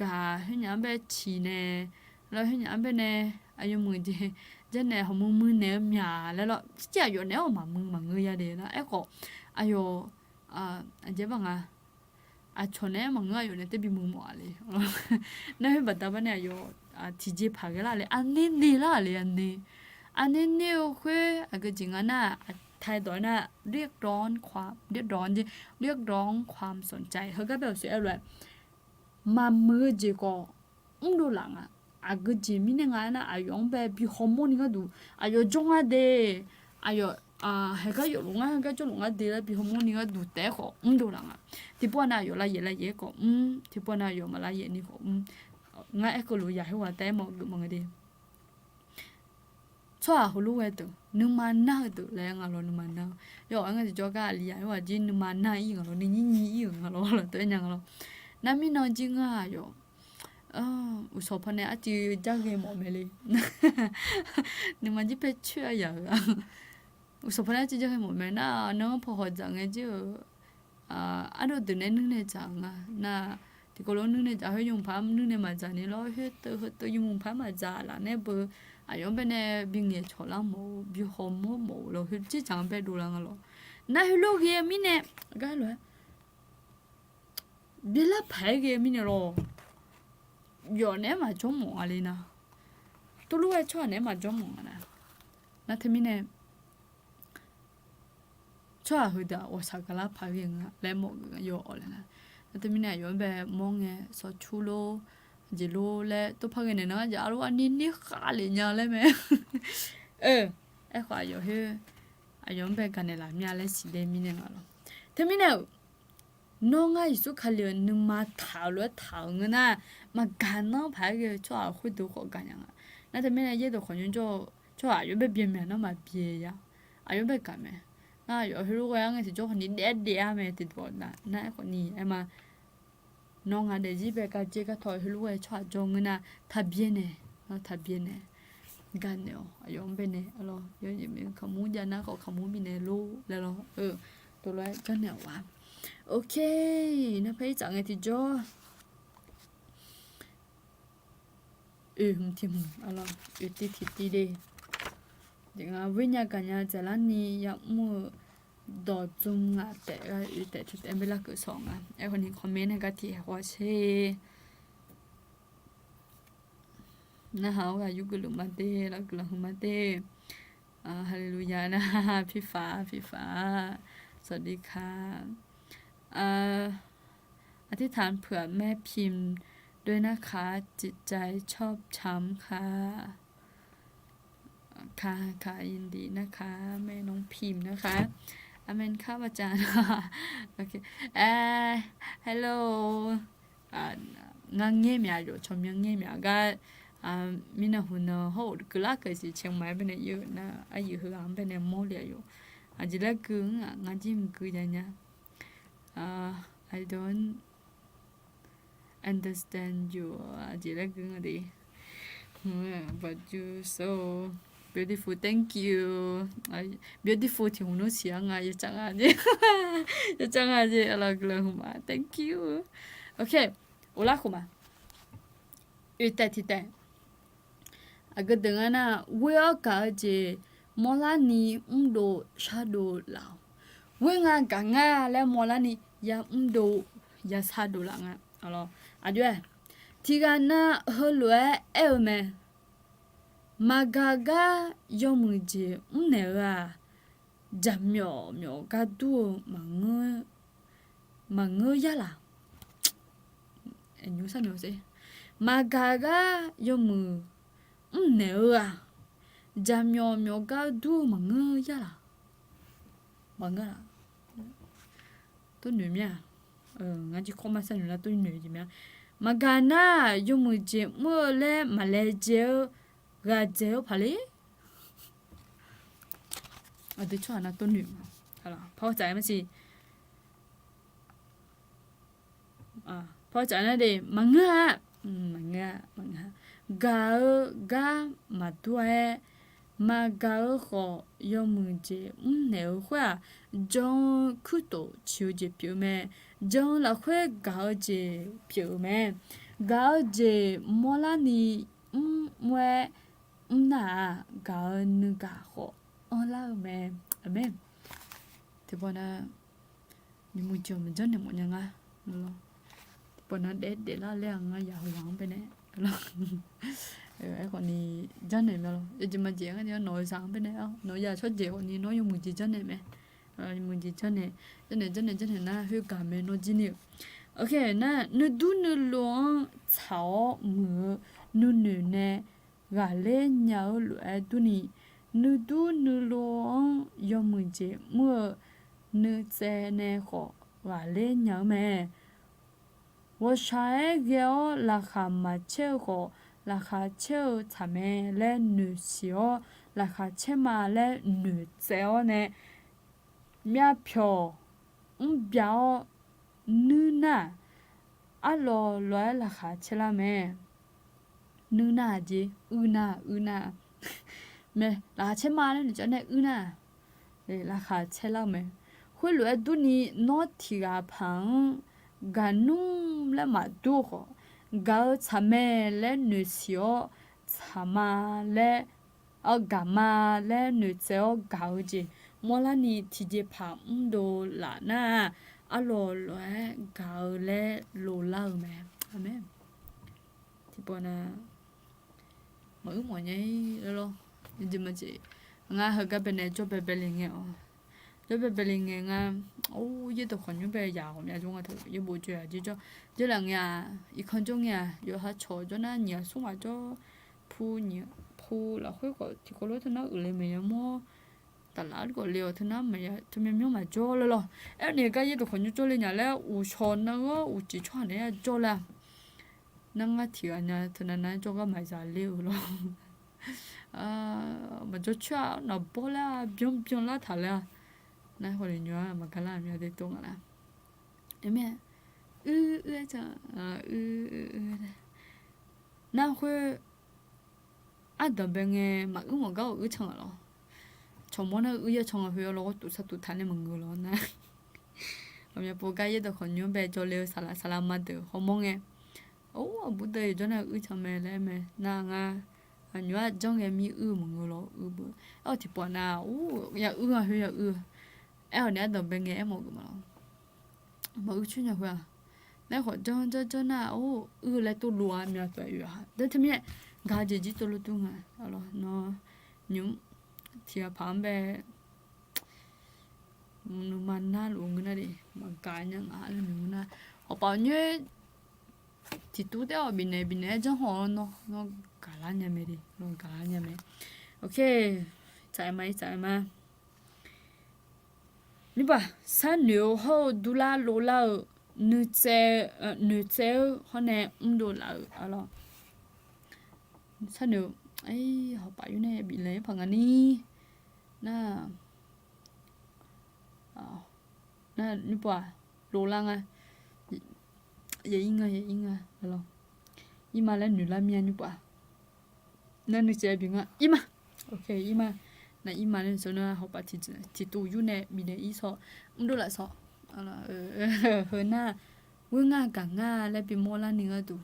gaq, khoernyaf-anr bae ciq nae, lawr khoernyaf-anr baenae aqyawf muiq jeq, janrnaeq hawqmuiq muiq naeq-eu myaq laer lawr, tir aqyawf naeq-awr maqmuiq maqngeur ya de nar. Aerkhawf, aqyawf, aqjeq bar nga, aqcawq naeq-aer maqngeur, aqyawf naeq taer bimuiq mawf-a le. Nar khoer baqda bar nae aqyawf tiqjeq paq ghae lar le, aqner ne lar le, aqner, aqner ner-eu khoer aqgeu jeq nga nar-aq, aqtaq dawq-aer nar-aq, เรียกร้องความ เรียกร้อง เรียกร้องความสนใจ heugar bae-awq sher-aer lof-aer, maqmuiq-eu jeq khawf mrdov laf nga. Aqgeu jeq mirnae nga aernar, aqyawf-anr bae bi hawmawr ni gharduq, aqyawf jawr ngar de, aqyawf, heugar yawfluf ngar, heugar jawrluf ngar de laer bi hawmawr ni gharduq taef-aer khawf mrdov laf nga. Tiqpov-aq nav aqyawf lavyaef lavyaef-aer khawf mr, tiqpov-aq nav aqyawf maqlavyaef ni khawf mr. Ngar aerkeuv luf yaq khoerghaq taef-aer mawf geuf mawf nga de. Tsawrhaq heulof ghae deuq nuima nar-eu deuq laer nga lawr, nuima nar-eu. Yawf-aer ngar tiqjawr gar aqli yaq khoerghaq jir nuima nar-ir nga lawr, nuinyir nyir-ir-euq nga lawr, lafdov-aer nya nga lawr. Nar mirnan jir ngar aqyawf uqshawq pawnae arcuiv jar ghae mawf mae le. Nuima jir paer coer-a yaq-euq-a. Uqshawq pawnae arcuiv jar ghae mawf mae nar, nan-anr paw hawq dzaq ngae jir-euq ardov deuq nae nuir nae dzaq-euq nga nar, tiqkawv lof-anr nuir nae dzaq khoer yawmuiq paq-aer nuir nae maqdzaq ni lawr, khoerteuv heuteuv yawmuiq paq-aer maqdzaq laf nae beu, aqyawf-anr baenae bi ngaeqcawq lar mawf-eu, bi hawmawr mawf-eu lawr, khoer jir dzaq-anr bae dovlar nga lawr. Nar heulof ghae-eu mirnae gar lof-aer byaerlar paq-aer ghae-eu mirnae lawr, yawf naeq-aer maqjawr mawf nga le nar, tuvlof-aer tsawrhaq naeq-aer maqjawr mawf nga nar. Nar teumirnae tsawrhaq heudeuq-aq ghawqshaq gaqlar paq ghae nga laer mawf geuf nga yawf-awq laer nar. Nar teumirnae aqyawf-anr bae mawr ngae sawqcur lor, jeq lor laer tov par ghae naeq nar, aqjeq arlof arni nir khav lef nya laer mae. Aerkhawf aqyawf khoer aqyawf-anr bae gaqnaeq laf mir-a laer siqle mirnae nga lawr. Teumirnae-euq, nawr ngar Yeqsur Kali-euq nuima taq-euq lof-aer taq-euq ngeur nar, maqgaq nanr paq-aer ghae-eu tsawrhaq khoerdeuq khawf gaqnya nga. Nar teumirnae yaerdawq khawf nymr jawr-eu tsawrhaq aqyawf bae byae maeq nar maqbyae ya. Aqyawf bae gaq mae. Nar aqyawf heulof ghae-ar ngae tiqjawr khawf ni daef daef-ar mae tiqdawq nar, nar aerkhawf ni aer ma. Nawr ngaq daefzir bae gardzer gartaw heulof ghae tsawrhaq jawr ngeur nar, taqbyae naeq, taqbyae naeq. Gaqnaeq-awq, aqyawf-anr bae naeq, kaqmur jav nar khawf kaqmur bifnaeq lor laer lawr. Tov lof-aer janrnaeq-awq-a. Ok, nar par irtsaf ngae tiqjawr oe hmq tiq hmq, oe tiv tiq tiv de. Nga, ghoer nya gaqnya dzaeqlar ni yamr-eu dawq dzm ngaq taef gha oe taef tiq taef bae larkeuv sawq nga. Aerkhawf ni comment nae gar tiq haeq hawsher. Narhaq-awr ghaq yurgeuf luf ma de, largeuf lafhuiq ma de. Haleluya nar, พี่ฟ้า พี่ฟ้า สวัสดีค่ะ อธิษฐานเผื่อแม่พิมพ์ด้วยนะคะ จิตใจชอบช้ำค่ะ ค่ะ ค่ะ ยินดีนะคะ แม่น้องพิมพ์นะคะ อาเมนครับอาจารย์ โอเค เอ่อ hello. Ngar ngaer mya yawf tsawrmyanr ngaer mya gar, mirnav hmq nan hawr-eu keuvlar keuv siq เชียงใหม่ baenae ir-eu nar, aryuif heughaq-anr baenae mawr le-a yawf. Aqjeq laer gui-anr-aq ngar jir mq gui ja nya. I don't understand you, aqjeq laer gui-anr de. But you so beautiful, thank you. Beautiful tiq hmq nmr siq-ar nga, yawcav nga jeq, yawcav nga jeq, laf guiqlanq hmq ma, thank you. Ok, uvlar khof ma. Oe taef tiq taef. Aqgeu deuq nga nar, ghoer-awr gaq-eu jeq mawrlar ni mrdov shardov laf-awq. Ghoer nga gaq nga laer mawrlar ni ya mrdov ya shardov laf nga. Aqjox-aer, tiqghaq nav heulof-aer aer-eu mae. Maqgaq gar yawmuiq jeq mrnaeq-eu-aq, jaqmyawf myawf gar dur-eu maqngeur yar laq. Maqgaq gar yawmuiq mrnaeq-eu-aq, jaqmyawf myawf gar dur-eu maqngeur yar laq. Maqngeur laf. Tov noeq mir-aq, ngar jir kawr ma sar noeq nar tov noeq jeq mya. Maqgaq nar yawmuiq jeq mr-eu laer maqlaejae-eu ghaqdzaeq-eu paqler. Aqdui tsawrhaq nar tov noeq ma. Par-awr tsaf-aer maqsiq. Par-awr tsaf nar de maqngeur-a. Maqngeur-a, maqngeur-a. Gaq-eu gar maqdur-aer, maqgaq-eu khawf yawmuiq jeq mrnaeq-eu khoer-aq, jan-eu kuirtof ciq-eu jeq pyeuf-eu mae. Jan-eu lafkhoer gaq-eu jeq pyeuf-eu mae. Gaq-eu jeq mawrlar ni mr mr-aer mrnar-aq, gaq-eu nuigaq khawf anrlar-eu mae. Aqmeq. Tiqpawf nar, yawmuiq jeq-aq maqjanr naeq mawf nya nga. Tiqpawf nar daef daeflar laer-aq ngar yaq heughaq-anr baenae. Aerkhawf ni janrnaeq mae lawr. Yawjeq maqjeq ngar nawq-eu zaq-anr baenae, nawq-eu zaq tsawrjeq khawf ni nawr yawmuiq jeq janrnaeq mae. Yawmuiq jeq janrnaeq, janrnaeq janrnaeq janrnaeq nar khoergaq mae nawr jir ni-eu. Ok nar, nuidur nuilov-anr tsaq-awr muiq-eu nuinoeq nae ghaqler nya-eu lof-aer durni, nuidur nuilov-anr yawmuiq jeq mr-eu nuitsaev nae khawf ghaqler nya-eu mae. Ghawqshaq-aer ghae-awr laqkhaq maqcaer-eu khawf, laqkhaq caer-eu tsaq mae laer noeqsiq-awr, laqkhaq caer ma laer noeqtsaev-awr nae, myavpyawq mrbya-awr nuir nar-aq, arlawq lof-aer laqkhaq caerlar mae. Nuir nar-aq jeq, uir nar-aq, uir nar-aq, mae laqkhaq caer ma laer noeqtsaev-awr nae uir nar-aq, laqkhaq caerlar-eu mae. Khoerlof-aer durni, nawr tiq ghaq paq-anr gaqnmr laer maqdur-eu khawf, gaq-eu tsaq mae laer noeqsiq-awr, tsaq ma laer gaq ma laer noeqtsaev-awr gaq-eu jeq mawrlar ni tiqjeqpaq mrdov laf nar-aq, arlawq lof-aer gaq-eu laer loflar-eu mae. Aqmeq. Tiqpawf nar, maquir mawf nya-ir lawr. Ngar heugar baenae jawrbae bae le ngae-awq. Jawrbae bae le ngae ngar, or, yaerdawq khawqnymr bae yaq ghawqmya jawr nga teu yaerbof joe-aq jir jawr. Jawrlaf ngae-aq, irkanr jawr ngae-aq, yawqha cawq jawr nar nyiq ghaq smr ghaq jawr, pu nyiq pu lafkhoer khawf tiqkawv lof teu nar uiqle maeq yamawr Taflaf-aer khawf le-awq, teunar maqya teumya myanr maqjawr laer lawr. Aerkhawf ni gar yaerdawq khawf nymr jawrle nya laer uqshawq nar-awr uqcif tsawrhaq naeq-aer jawr laer-a. Nar ngar tiq ghaq nya teunav nar jawrgar maqzaq ler-eu lawr. Maqjawr coer-a, naqbawr laer-a, byanr byanlar taq laer-a. Nar khawf ni nymr-a maqgar lar-aq mya de tov nga lar. Aerma, uir uir-aer can, uir uir uir. Nar khoer ardanq bae ngae maquir mawf gar-awq uir can-aq lawr. Cawqmawr nar uir yar can nga khoer-awr lawr gharduq sarduq taq nae maqngeur lawr nar. Ghawqmya pov gar yaerdawq khawf nymr bae jawrle-eu saqlaq saqlaq ma deuq hawmawr ngae, or, aqbur deuq yawqjawr nar uir can mae laer mae nar ngar, aqnymr-aq janr ngae mir uir-eu maqngeur lawr uir beu. Aer-awq tiqpawf nar, or, ya uir nga khoer ya uir-eu. Aer-awq ni ardanq bae ngae aermawf geuf ma lawr. Maquir coer nya khoer-aq. Laer khawf janr janr janr nar, or, uir-eu laer tov lof-a mya tov-aer oe-a. Dae teumirnae gaq-eu jeq jir tov lof dur nga. Nawr nymr tiq ghaq paq-anr bae nuima narluf ngeur nar de, maqgaq nya nga laer noeq ngeur nar, hawpaf nyoer tiqtuv taef-awq bifnaeq bifnaeq-aer janr haw-awr nawr, nawr gaqlar nya mae de, nawr gaqlar nya mae. Ok, tsaq-aer ma, tsaq-aer ma. Nymrpaq, sharnoeq-eu hawr-eu durlar lovlar-eu, nuitsaev, noeqtsaev-eu hawr nae mrdov laf-euq arlawr. Sharnoeq, hawpaf yur nae bifnaeq-aer paq nga ni. Nar, nar nymrpaq-aq, lovlar nga. Yair nga, yair nga arlawr. Irma laer noeqlar mir-a nymrpaq-aq. Nar nuitsaev bif nga irma. Ok, irma. Nar irma laer noeqtsaev nar hawpaf tiqtuv yur nae bifnaeq-ir sawr, mrdov laf sawr. Heu nar, ghoer nga gaq nga laer bimawr larni gharduq,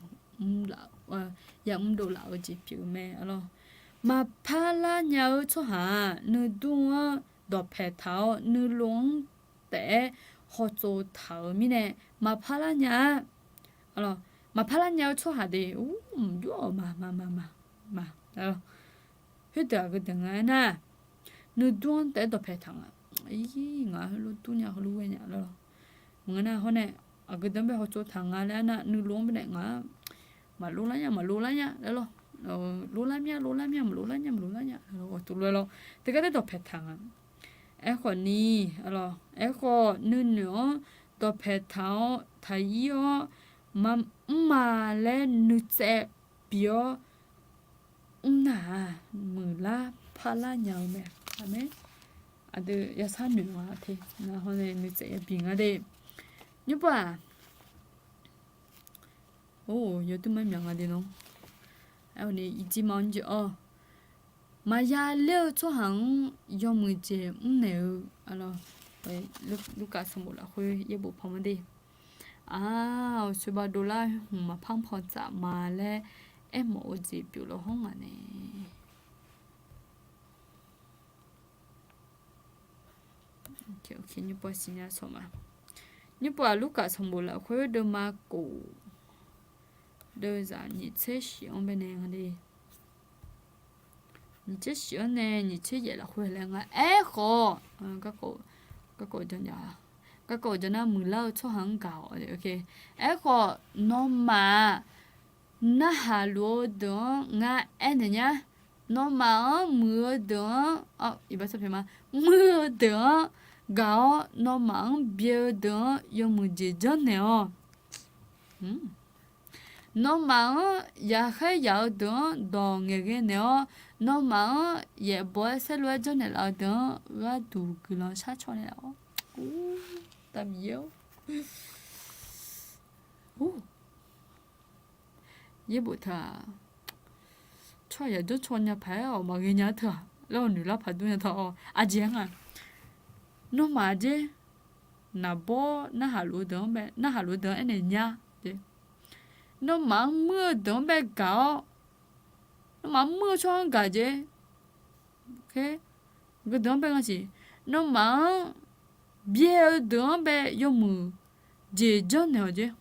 ya mrdov laf-eu jeq pyeuf-eu mae arlawr. Maqpar lar nya-eu tsawrhaq-aq, nuidur-anr dawqpaeq taq-awr nuilov-anr taef-aer hawtsov taq-euq mirnae, maqpar lar nya-a. Maqpar lar nya-eu tsawrhaq de, ur, mq jov-awq ma ma ma ma ma. Khoerdeuq aqgeu deuq nga aernar, nuidur-anr taef-aer dawqpaeq taq nga. Ir, ngaq heulof dur nya heulof ghae nya lawr. Maqngeur nar hawr nae, aqgeu deuq-anr bae hawtsov taq nga laer aernar, nuilov-anr baenae ngaq-anr maqlov lar nya, maqlov lar nya laer lawr. Lov lar mir-a, lov lar mir-a, maqlov lar nya, maqlov lar nya, aqtuv lof-aer lawr. Teugar taef dawqpaeq taq nga. Aerkhawf ni, aerkhawf nuinoeq-anr dawqpaeq taq-awr taq-ir-awr, maqmr ma laer nuitsaev bif-awr mr nar-aq, muiqlar parlar nya-eu mae. Aqmeq. Aqdui yasar noeq nga te, ngar hawr nae nuitsaev yabi nga de. Nymrpov-aq, or, yawduir mar myaq nga de nawr. Aerkhawf ni irjir ma-anr jeq-awr, maqya ler-eu tsawrhaq-anr yawmuiq jeq mrnaeq-eu, Lurkaf sanqbof lafkhoer yaerbof panmar de. Aq, awqsoeq baq dovlar hmq maqpar panq tsaf ma laer aermawf-eu jeq pyeuf lawr hawr ngaq nae. Nymrpov siqnya sawq ma. Nymrpov-aq, Lurkaf sanqbof lafkhoer deuvma kof, deuvzaq nyiq tser shif-anr baenae nga de. Nyiq tser shif-anr nae nyiq tser yaef lafkhoer laer nga. Aerkhawf, garkawv, garkawv jan nar muiqlar-eu tsawrhaq-anr gaq-awq. Aerkhawf, nawmaf-aq, narhaq luf-eu deuq-anr ngar aernaeq nya. Nawmaf-anr muiq-eu deuq-anr, iqbax sanqpyaeq ma, muir-eu deuq-anr gaq-awr, nawmaf-anr byae-eu deuq-anr yawmuiq jeq janrnaeq-awq. Nawmaf-anr yaqkhaer yaq-eu deuq-anr dawq ngaeqghae naeq-awr, nawmaf-anr yaeqbawq-aer saerlu-aer janrnaeq laf-eu deuq-anr gharduq guiqlanq shar caw naeq laf-awr. Taqmiqyaer-or, yaerbof taq, tsawrhaq yaq janr caw nya paq-aer-awq maqghae nya-ar teu-aq laer-awq noeqlar paq dur nya taq-awq. Aqjeq-aer nga, nawmaf-aq dzer, naqbawr narhaq luf-eu deuq-anr bae, narhaq luf-eu deuq-anr aernaeq nya-a. Nawmaf-anr muir-eu deuq-anr bae gaq-awr, nawmaf-anr muir-eu tsawrhaq-anr gaq jeq. Aqgeu deuq-anr bae nga siq. Nawmaf-anr byae-eu deuq-anr bae yawmuiq jeq janrnaeq-awq jeq.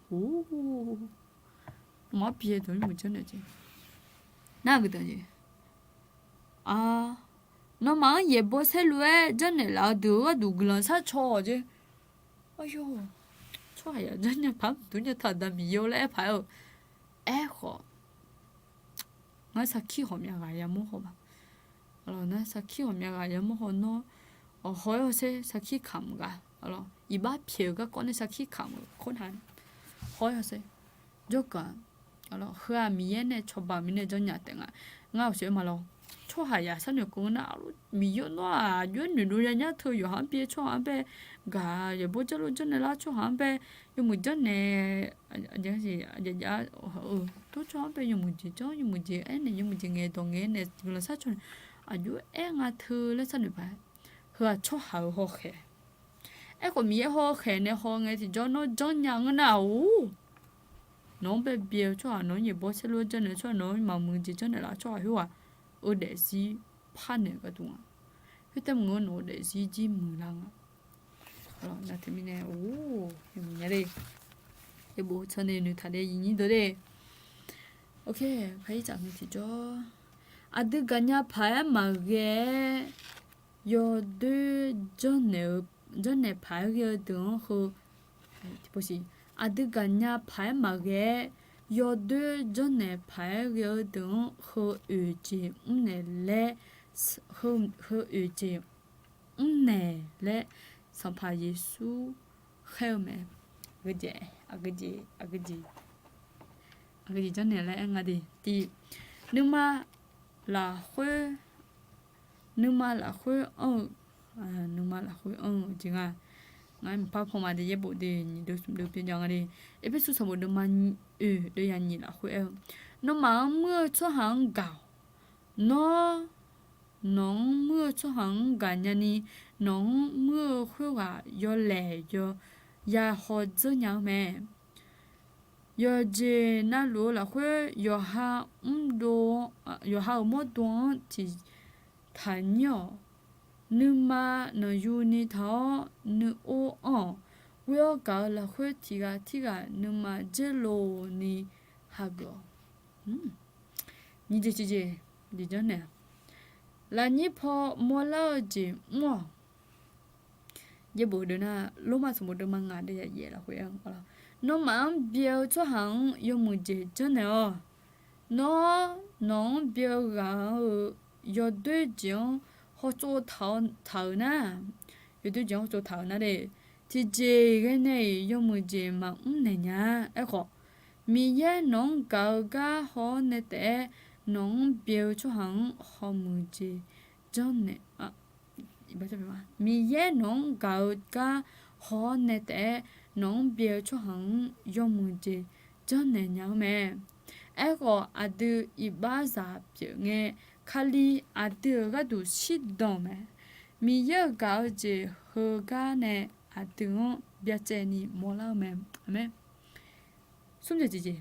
Nawmaf-anr byae-eu deuq-anr yawmuiq janrnaeq jeq. Nar aqgeu deuq jeq. Nawmaf-anr yaeqbawq saerlu-aer janrnaeq laf-eu deuq-eu gharduq guiqlanq shar caw-awq jeq. Aqyawf, tsawrhaq yaq janr nya paq-aer maqdur nya taq-euq da Miqyaer-or laer aer paq-aer-eu. Aerkhawf, ngar sarkir ghawqmya ghaq yamawr haw ma. Nar sarkir ghawqmya ghaq yamawr haw nawr, Awq, haw-aer hawsher sarkir kamq ghaq, iqbax pyaeq-euq garkawv nae sarkir kamq-euq khoernav, haw-aer hawsher. Jawrkaq, heu-aq Miqyaer nae cawba mirnae janrnya taef nga. Ngar-awq sheuq-aer ma lawr. Tsawrhaq yaq sharnoeq keuv nar, Miqyaer nawr-aq aqjox-aer noeqdov yanyar teu yawqha-anr byae, tsawrhaq-anr bae gaq, yaeqbawr jarlov janrnaeq lar, tsawrhaq-anr bae yawmuiq janrnaeq, aqjav-eu, tor tsawrhaq-anr bae yawmuiq jeq janr, yawmuiq jeq aernaeq, yawmuiq jeq ngaeq dawq ngaeq nae guiqlanq shar caw nae, aqjox-aer nga teu laer sharnoeq paq-aer, heu-aq tsawrhaq-euq hawkhaeq. Aerkhawf Miqyaer hawkhaeq nae haw ngae tiqjawr nawr janrnya ngeur nar-or, nawq-anr bae byae-eu tsawrhaq, nawq-anr yaeqbawr saerlu-aer janrnaeq-eu tsawrhaq, nawq-anr maqmuiq jeq janrnaeq laf-eu tsawrhaq khoerghaq-euq daefzir parnaeq-eu gharduq nga. Khoertav maqngeur, nawq-eu daefzir jir muiqlar nga. Nar teumirnae, or, yawmuiq nya le. Yaerbof tsanr nae noeqtaq le, yiq nyir deuq le. Aqdui gaqnya paq-aer maqghae-aer yawdoer janrnaeq paq-aer ghae-eu deuq-anr heu, aqdui gaqnya paq-aer maqghae-aer yawdoer janrnaeq paq-aer ghae-eu deuq-anr heu oeq jeq mrnaeq laer, heu oeq jeq mrnaeq laer Sanqpaq Yeqsur khaer-eu mae. Aqgeujeq, aqgeujeq, aqgeujeq, aqgeujeq janrnaeq laer aer nga de. Tiq, nuima lafkhoer, nuima lafkhoer anr-eu, nuima lafkhoer anr-eu jeq nga. Ngar maqpar paw ma de, yaerbof de nyiq deuv smq deuv pyaev jav nga de. Erpersu sanqbof deuvma oeq deuv yaq nyiq lafkhoer aer-eu, nawmaf-anr muir-eu tsawrhaq-anr gaq-awq. Nawr, nawq-anr muir-eu tsawrhaq-anr gaqnya ni, nawq-anr muir-eu khoerghaq yawlaeq yaw ya hawdzeur nya-eu mae. Yawqjeq navluf-eu lafkhoer yawqha mrdov, yawqha-euq mawrdo-anr tiq taqnyir-awq. Nuima nanqyuni taq-awr nuior anr-awq. Ghoe-awr gaq-eu lafkhoer tiq ghaq tirghaq nuima dzer lov ni hageuf-awq. Nyiq jeq tiqjeq, jeq janrnaeq, lafnyir paw mawrlar-eu jeq mr-awq. Yaerbof deuq nar, Lormav sanqbof deuvma ngaq deuv yaq yaef lafkhoer aer-eu, nawmaf-anr byae-eu tsawrhaq-anr yawmuiq jeq janrnaeq-awq. Nawr, nawq-anr byae-eu ghaq-euq yawdoer jeq-anr hawtsov taq-euq nar, yawdoer jeq-anr hawtsov taq-euq nar le, tiqjeq ghae nae-iq yawmuiq jeq maqmr naeq nya-a. Aerkhawf, Miqyaer nawq-anr gaq-eu gar haw-awr nae taef-aer nawq-anr byae-eu tsawrhaq-anr hawmuiq jeq janrnaeq Miqyaer nawq-anr gaq-eu gar haw-awr nae taef-aer nawq-anr byae-eu tsawrhaq-anr yawmuiq jeq janrnaeq nya-eu mae. Aerkhawf, aqdui iqbaxzaq pyeuf ngae, Kali aqdui-euq gharduq shirdan-euq mae. Miqyaer-euq gaq-eu jeq heugar nae aqdui-anr byacaevni mawrlar-eu mae. Aqmeq. Smr jeq jeq,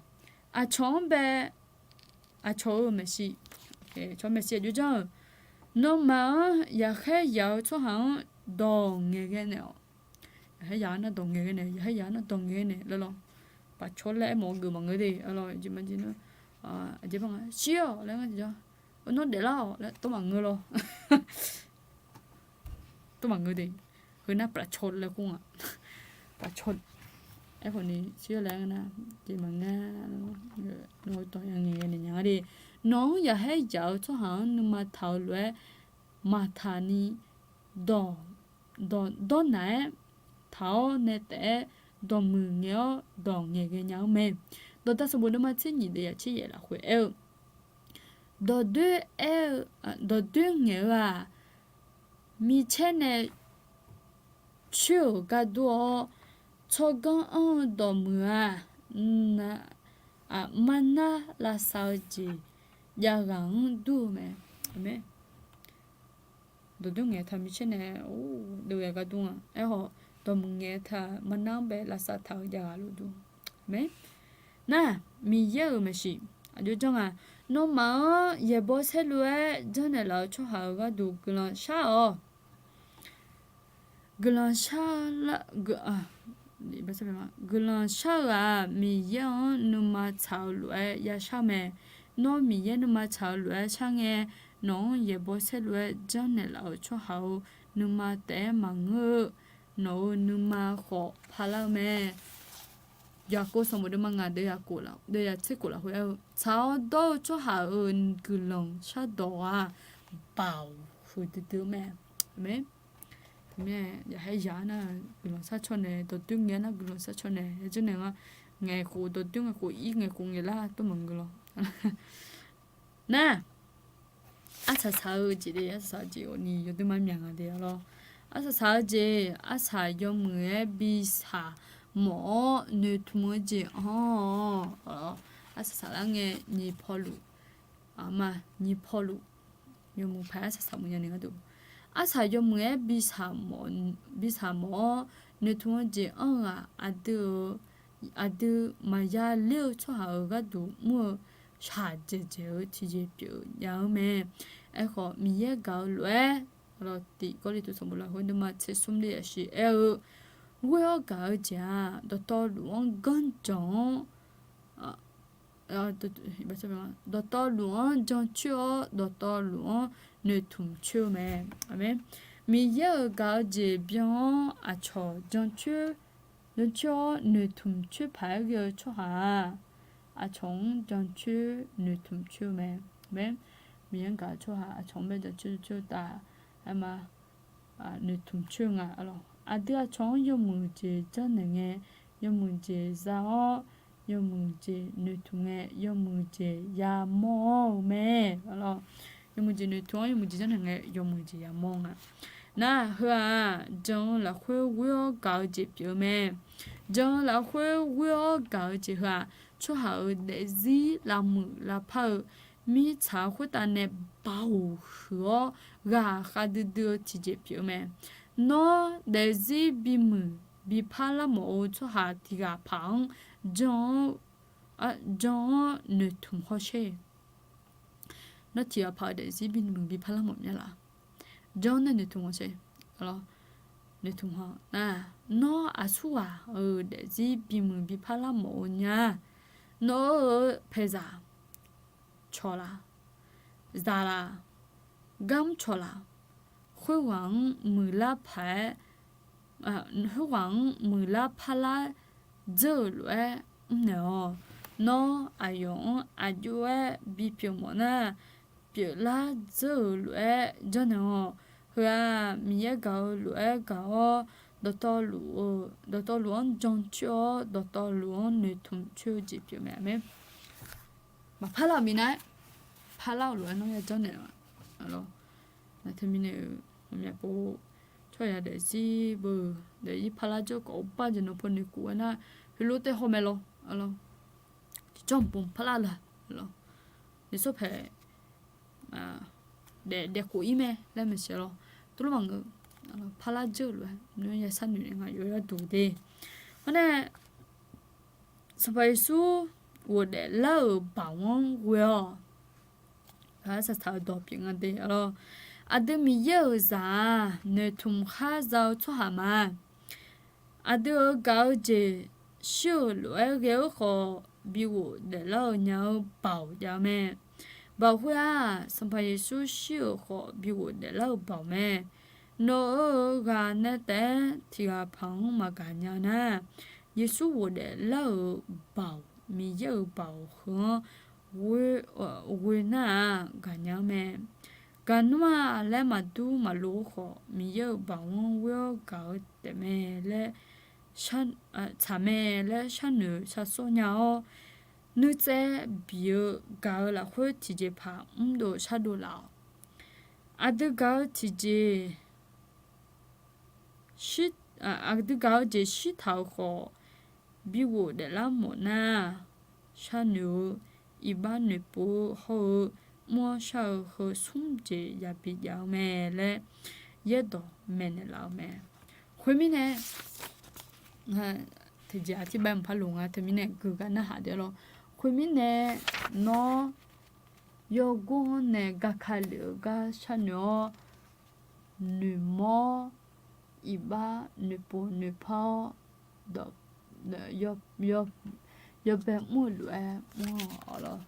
aqcawq-anr bae, aqcawq-euq maeqshi, cawq maeqshi aqjox janr-euq, nawmaf-anr yaqkhaer yaq-eu tsawrhaq-anr dawq ngaeqghae naeq-awq. Yaqkhaer yaq-anr nar dawq ngaeqghae naeq, yaqkhaer yaq-anr nar dawq ngaeqghae naeq laer lawr. Paqcawq laer aermawf-eu geuf maqngeur de, aqlawr jeq ma jeq nar, aqjeq ba nga shir-awq laer ngar jeq janr, nawr daeflar-awq laer tov maqngeur lawr. Tov maqngeur de. Heu nar paqcawq laer kur nga. Paqcawq. Aerkhawf ni shir-awq laer ngar nar, jeq maqngar, nawr dawq ya ngaeqghae naeq nya nga de. Nawq-anr yaqkhaer yaq-eu tsawrhaq-anr nuima taq-eu lof-aer maqtaq ni dawq, dawq dawr naq-aer taq-awr nae taef-aer dawqmuiq ngaeq-awr dawq ngaeqghae nya-eu mae. Dawqdaq sanqbof deuvma tser nyiq deuv yaq tser yaef lafkhoer aer-eu, dawqdoer aer-eu, dawqdoer ngaeq-eu-aq, micaer nae coer-euq gar dur-awr, tsawrganr anr-eu dawqmuiq-aq, marnar lavsav-eu jeq javghaq-anr dur-eu mae. Aqmeq. Dawqdoer ngaeq taq micaer nae, or, deuv-aer gar dur-a. Aerkhawf, dawqmuiq ngaeq taq marnar-anr bae lavsav taq-eu javghaq luf dur-a. Nar, Miqyaer-euq maeqshi aqjox janr nga. Nawmaf-anr yaeqbawq saerlu-aer janrnaeq laf-eu tsawrhaq-euq gharduq guiqlanq shar-awq. Guiqlanq shar-eu lar, guiqlanq shar-eu-aq, Miqyaer-anr nuima tsaq-eu lof-aer ya shar mae. Nawr Miqyaer nuima tsaq-eu lof-aer shar ngae, nawq-anr yaeqbawq saerlu-aer janrnaeq laf-euq tsawrhaq-eu nuima taef-aer maqngeur-eu, nawq-euq nuima khawf parlar-eu mae. Yaqkov sanqbof deuvma ngaq deuv yaq tser kof lafkhoer aer-eu, tsaq-awr dawr-eu tsawrhaq-euq guiqlanq shardawq-aq, baoq huiqdui dui-eu mae. Aqmeq. Mirnae yaqhaer yaq-ar nar guiqlanq sharcaw naeq, dawqdoer ngaeq-ar nar guiqlanq sharcaw naeq, yajawr naeq nga. Ngaeq khof dawqdoer, ngaeq khof ir, ngaeq khof ngaeq lar tov maqngeur lawr. Nar, arsaq saq-eu jeq de, arsaq saq-eu jeq awqni yawdoer mar myaq nga de-a lawr. Arsaq saq-eu jeq, arsaq yawmuiq-aer bi saq mawf-awr noeqtmq-eu jeq anr-awq. Arsaq saq lar ngae, nyiq pawluf, ma, nyiq pawluf, yawmuiq paq-aer arsaq saq mawf nya ni gharduq, arsaq yawmuiq-aer bi saq mawf-awr noeqtmq-eu jeq anr-eu-aq, aqdui-eu, aqdui maqya ler-eu tsawrhaq-euq gharduq mr-eu shaqdzaeq dzaeq-eu tiqjeq pyeuf nya-eu mae. Aerkhawf, Miqyaer gaq-eu lof-aer, tiq Gawrliqtu sanqbof lafkhoer deuvma tser smr ler yaqsiq aer-eu, ghoer-awr gaq-eu jeq-aq, dawqtawvluf-anr ganrjanq-anr, dawqtawvluf-anr jancoer-awr, dawqtawvluf-anr noeqtmq coer-eu mae. Miqyaer-euq gaq-eu jeq byan-awr aqcawq jancoer, jancoer-awr noeqtmq coer paq-aer ghae-eu tsawrhaq-aq, aqcawq-anr jancoer noeqtmq coer-eu mae. Miqyaer-anr gaq-eu tsawrhaq aqcawq-anr bae jancoer coer-eu taf, aerma, noeqtmq coer-eu nga lawr. Aqdui aqcawq-anr yawmuiq jeq janrnaeq ngae, yawmuiq jeq za-awr, yawmuiq jeq noeqtmq ngae, yawmuiq jeq yamawr-eu mae. Yawmuiq jeq noeqtmq-awr yawmuiq jeq janrnaeq ngae, yawmuiq jeq yamawr nga. Nar, heu-aq, jan-eu lafkhoer ghoer-awr gaq-eu jeq pyeuf-eu mae. Jan-eu lafkhoer ghoer-awr gaq-eu jeq heu-aq, tsawrhaq-euq daefzir lavmuiq lavpar-eu mirtsaq-eu khoertav nae baoq huiq-awr ghaqkhav duidui-eu tiqjeq pyeuf-eu mae. Nawr daefzir bimuiq bipar lar mawf-eu tsawrhaq tiq ghaq paq-anr jan-awr, jan-awr noeqtmq hawsher. Nawr tiq ghaq paq-eu daefzir bimuiq bipar lar mawf mya laf? Jan-awr nae noeqtmq hawsher. Noeqtmq haw nar, nawr aqsurghaq-euq daefzir bimuiq bipar lar mawf-eu nya. Nawr-eu paeqzaq cawq laf, zaq laf, garmr cawq laf, khoerghaq-anr muiqlar paq-aer, khoerghaq-anr muiqlar parlar dzeur-euq lof-aer mrnaeq-awq. Nawr aqyawf-anr aqjox-aer bipyeuf mawf nar, pyeuflar dzeur-euq lof-aer janrnaeq-awq. Heu-aq, Miqyaer gaq-eu lof-aer gaq-awr, dawqtawvluf-eu, dawqtawvluf-anr jancoer-awr, dawqtawvluf-anr noeqtmq coer-eu jeq pyeuf mae. Aqmeq. Maqpar lar-euq minav-aer, parlar-euq lof-aer nawr ya janrnaeq-a lawr. Naqteumirnae-eu, aqmyaq pov, tsawrhaq daefzir beu, daefzir parlar dzeur khawf, bar jeq nawq paw noeqkuf-aer nar, heulof taev haw mae lawr. Tiqjawr mqpov parlar laq lawr. Nishawr paeq daef, daef khof ir mae laer maeqshi lawr. Tuvlof maqngeur. Parlar dzeur-euq lof-aer nawr ya sharnoeq nga, yawqha duq de. Hawr nae, Sanqpaq Yeqsur ghofdaef lar-euq baoq-anr ghoe-awq. Arsaq saq-eu dawq pyeuf nga de lawr. Aqdui Miqyaer-euq zaq-aq, noeqtmq khar za-eu tsawrhaq ma. Aqdui-euq gaq-eu jeq shir-euq lof-aer ghae-eu khawf, bi ghofdaef lar-eu nya-eu baoq jav-eu mae. Baoq khoer-aq, Sanqpaq Yeqsur shir-euq khawf bi ghofdaef lar-eu baoq mae. Nawq-euq ghaq nae taef-aer tiq ghaq paq-anr maqgaq nya nar, Yeqsur ghofdaef lar-euq baoq, Miqyaer-euq baoq heu-anr ghoe nar-aq gaqnya-eu mae. Gaqnmr-a laer maqdur maqlof-eu khawf, Miqyaer-euq baoq-anr ghoe-awr gaq-eu taefmae laer, tsaq mae laer sharnoeq shar sawr nya-awr, nuitsaev biq-eu gaq-eu lafkhoer tiqjeqpaq mrdov shardov laf-awq. Aqdui gaq-eu tiqjeq aqdui gaq-eu jeq shirtaq-euq khawf, bi ghofdaef lar mawf nar, sharnoeq-eu, iqbax noeqpov-eu hawr-eu, mr-awr shar-eu heu smr jeq yabi jav-eu mae laer yaerdawq maeqnaeq laf-eu mae. Khoermirnae, tiqjeq aqtirbav maqpar loq nga, teumirnae geugar narhaq daef lawr. Khoermirnae, nawr yawgor-anr nae garka lef-eu gar sharnoeq-awr, noeqmawr, iqbax noeqpov noeqpar-awr, yawbae mr-eu lof-aer mr-awq lawr.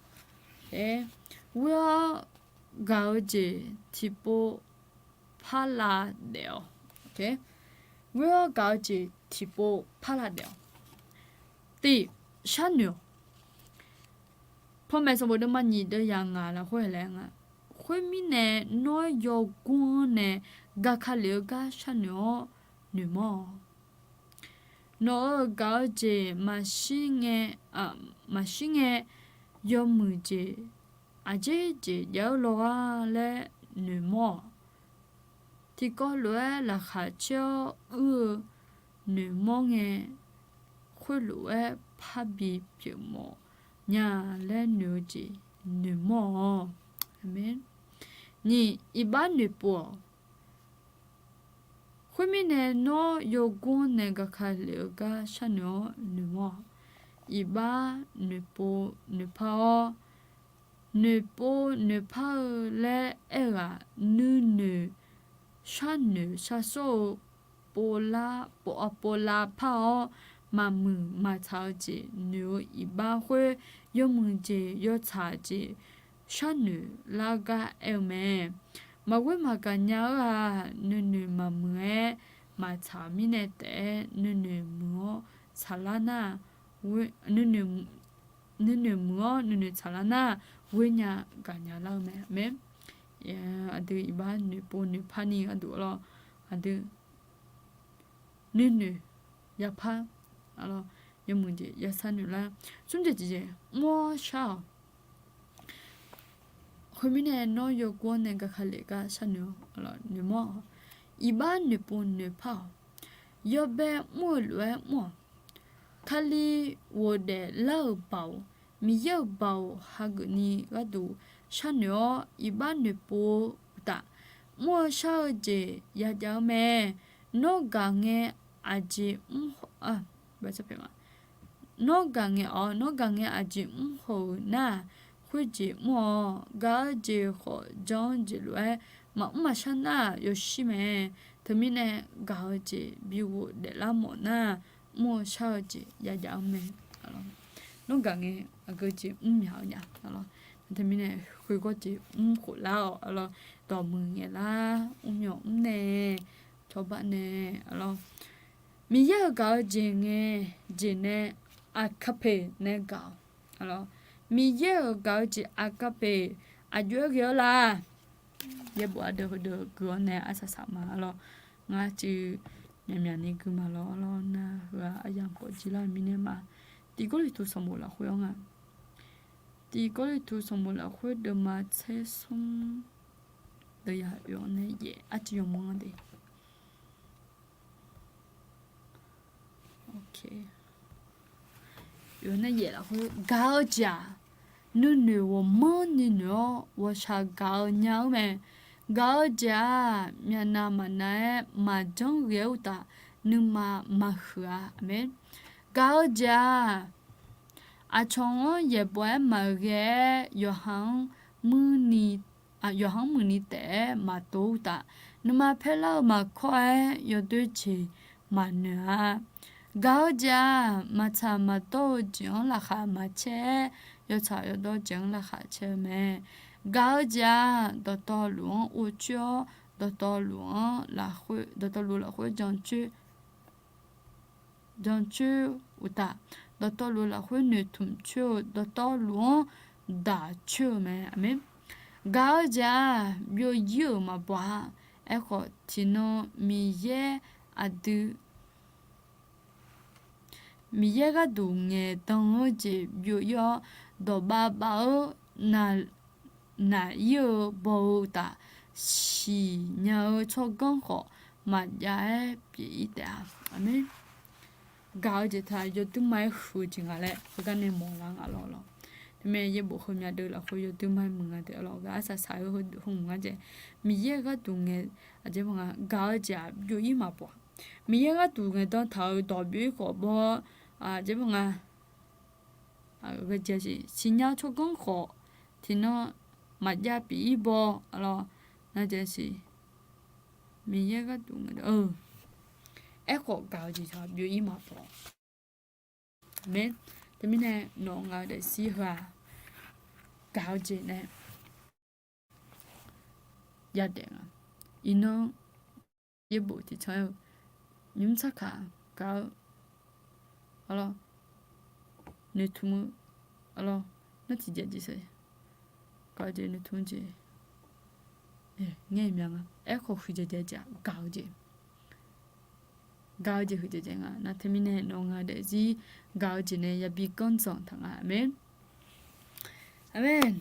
Ghoe-awr gaq-eu jeq tiqpov parlav daef-awq. Ghoe-awr gaq-eu jeq tiqpov parlav daef-awq. Tiq, sharnoeq-awq. Panmaeq sanqbof deuvma nyiq deuv yaq ngaq lafkhoer laer nga. Khoermirnae, nawr yawgor-anr nae gaka lef-eu gar sharnoeq-awr noeqmawr-awq. Nawq-euq gaq-eu jeq maqshir ngae, maqshir ngae, yawmuiq jeq aqjeq jeq jav-eu law-ar laer noeqmawr-awq. Tiqkawv lof-aer laqkhaq caer-awr uir-eu noeqmawr ngae, khoerlof-aer parbi pyeufmawf nya laer noeq-eu jeq noeqmawr-awq. Aqmeq. Nyiq, iqbax noeqpov-awq. Khoermirnae, nawr yawgor-anr nae gaka lef-eu gar sharnoeq-awr noeqmawr-awq. Iqbax noeqpov noeqpar-awr, noeqpov noeqpar-eu laer aer-eu-aq, nuinoeq sharnoeq sharsawr-eu povlar, pov, povlar par-awr, maqmuiq maqtsaq-eu jeq noeq-eu iqbax khoer, yawmuiq jeq yawtsaq jeq sharnoeq lar gar aer-eu mae. Maqghoer maqgaq nya-eu-aq, nuinoeq maqmuiq-aer maqtsaq-euq mirnae taef-aer, nuinoeq muiq-awr tsaqlar nar, nuinoeq muiq-awr nuinoeq tsaqlar nar, ghoer nya gaqnya lar-eu mae. Aqmeq. Aqdui iqbax noeqpov noeqpar ni gharduq lawr, aqdui nuinoeq yapar, yawmuiq jeq yasar noeq lar. Smr jeq tiqjeq, mr-awr shar-awq. Khoermirnae, nawr yawgor-anr nae gaka lef gar sharnoeq-awr noeqmawr-awq. Iqbax noeqpov noeqpar-awq. Yawbae mr-eu lof-aer mr-awq. Kali ghofdaef lar-euq baoq, Miqyaer-euq baoq hageuf ni gharduq sharnoeq-awr, iqbax noeqpov-eu uqtaf, mr-eu shar-eu jeq yajav-eu mae. Nawr gaq ngae aqjeq mr, nawr gaq ngae-awr, nawr gaq ngae aqjeq mr haw-euq nar-aq, khoerjeq mr-awq. Gaq-eu jeq khawf jan-eu jeq lof-aer maqmr maqshar nar-aq, yawshir mae. Teumirnae, gaq-eu jeq bi ghofdaef lar mawf nar-aq, mr-eu shar-eu jeq yajav-eu mae. Nawr gaq ngae aqgeu jeq mr myaq-eu nya. Teumirnae, khoergawr jeq mr khof lar-awq. Dawqmuiq ngaeq lar, mrmyawq mr nae, cawba nae, Miqyaer-euq gaq-eu jeq ngae, jeq nae agape nae gaq-awq. Miqyaer-euq gaq-eu jeq agape aqjox-aer ghae-awr la? Yaerbof ardeuv heudeuv gui-awr nae arsaq saq ma lawr. Ngar cuiv myaqmyaq ni gui ma lawr lawr nar, heu-aq aryamq khawf jir lar-eu mirnae ma. Tiq Gawrliqtu sanqbof lafkhoer-anr nga. Tiq Gawrliqtu sanqbof lafkhoer deuvma tser smr deuvyaq oeq-awr nae yaef arcuiv yawmanr de. Oe, nae yaef lafkhoer gaq-eu jeq-aq, nuinoeq ghawqmanrni noeq-awr ghawqshaq gaq-eu nya-eu mae. Gaq-eu jeq-aq, myavnav maqnav-aer maqjanr ghae-eu uqtaf, nuima maqhuiq-a. Aqmeq. Gaq-eu jeq-aq, aqcawq-anr yaeqbawq-aer maqghae-aer, yawqha-anr muiqni, yawqha-anr muiqni taef-aer maqtov-eu uqtaf, nuima paerlar-eu maqkawr-aer yawdoer jeq maqnoeq-a. Gaq-eu jeq-aq, maqtsaq maqdawr-eu jeq-anr laqkhaq maqcaer-aer, yawtsaq yawdawr jeq-anr laqkhaq caer-eu mae. Gaq-eu jeq-aq, dawqtawvluf-anr ghovcoer-awr, dawqtawvluf-anr lafkhoer, dawqtawvluf lafkhoer jancoer jancoer uqtaf, dawqtawvluf lafkhoer noeqtmq coer-eu, dawqtawvluf-anr daq coer-eu mae. Aqmeq. Gaq-eu jeq-aq, byov-ir-euq maqbaw-a. Aerkhawf, tiqnan Miqyaer aqdui, Miqyaer gharduq ngaeqdan-eu jeq byov-ir-awr, dawqbav bav-eu na naq-ir-eu baw-eu uqtaf, siqnya-eu tsawrganr khawf maqjav-aer pyeuf-ir taef-a. Aqmeq. Gaq-eu jeq taq yawduirma-aer huiq-eu jeq nga laer heugar nae mawq lar nga lawr lawr. Teumirnae yaerbof heumya deuv lafkhoer yawduirma-aer muiq nga taef-a lawr. Gaq-aer saqsaq-eu heu hmq nga jeq, Miqyaer gharduq ngae, aqjeq maqnga, gaq-eu jeq-aq, byov-ir maqbaw-a. Miqyaer gharduq ngaeqdan taq-euq dawq byov-ir khawf baw-awr, aqjeq maqnga, siqnya-eu tsawrganr khawf tiqnan maqjav pyeuf-ir baw-a lawr. Nar jae siq, Miqyaer gharduq ngae, aerkhawf gaq-eu jeq taq byov-ir maqbaw-a. Aqmeq. Teumirnae nawq-eu ngaq-eu daefzir heu-aq, gaq-eu jeq nae yadaef nga. Iqnan yaerbof tiqcan-eu nymr sarkaq gaq-eu, arlawr, noeqtmq-eu, arlawr, nar tiqjeq jeq sae gaq-eu jeq noeqtmq-eu jeq Ngaer mya nga. Aerkhawf huiqdzaeq dzaeq jeq-aq gaq-eu jeq. Gaq-eu jeq huiqdzaeq dzaeq nga. Nar teumirnae nawq-eu ngaq daefzir gaq-eu jeq nae yabi ganrdzanq taq nga. Aqmeq. Aqmeq.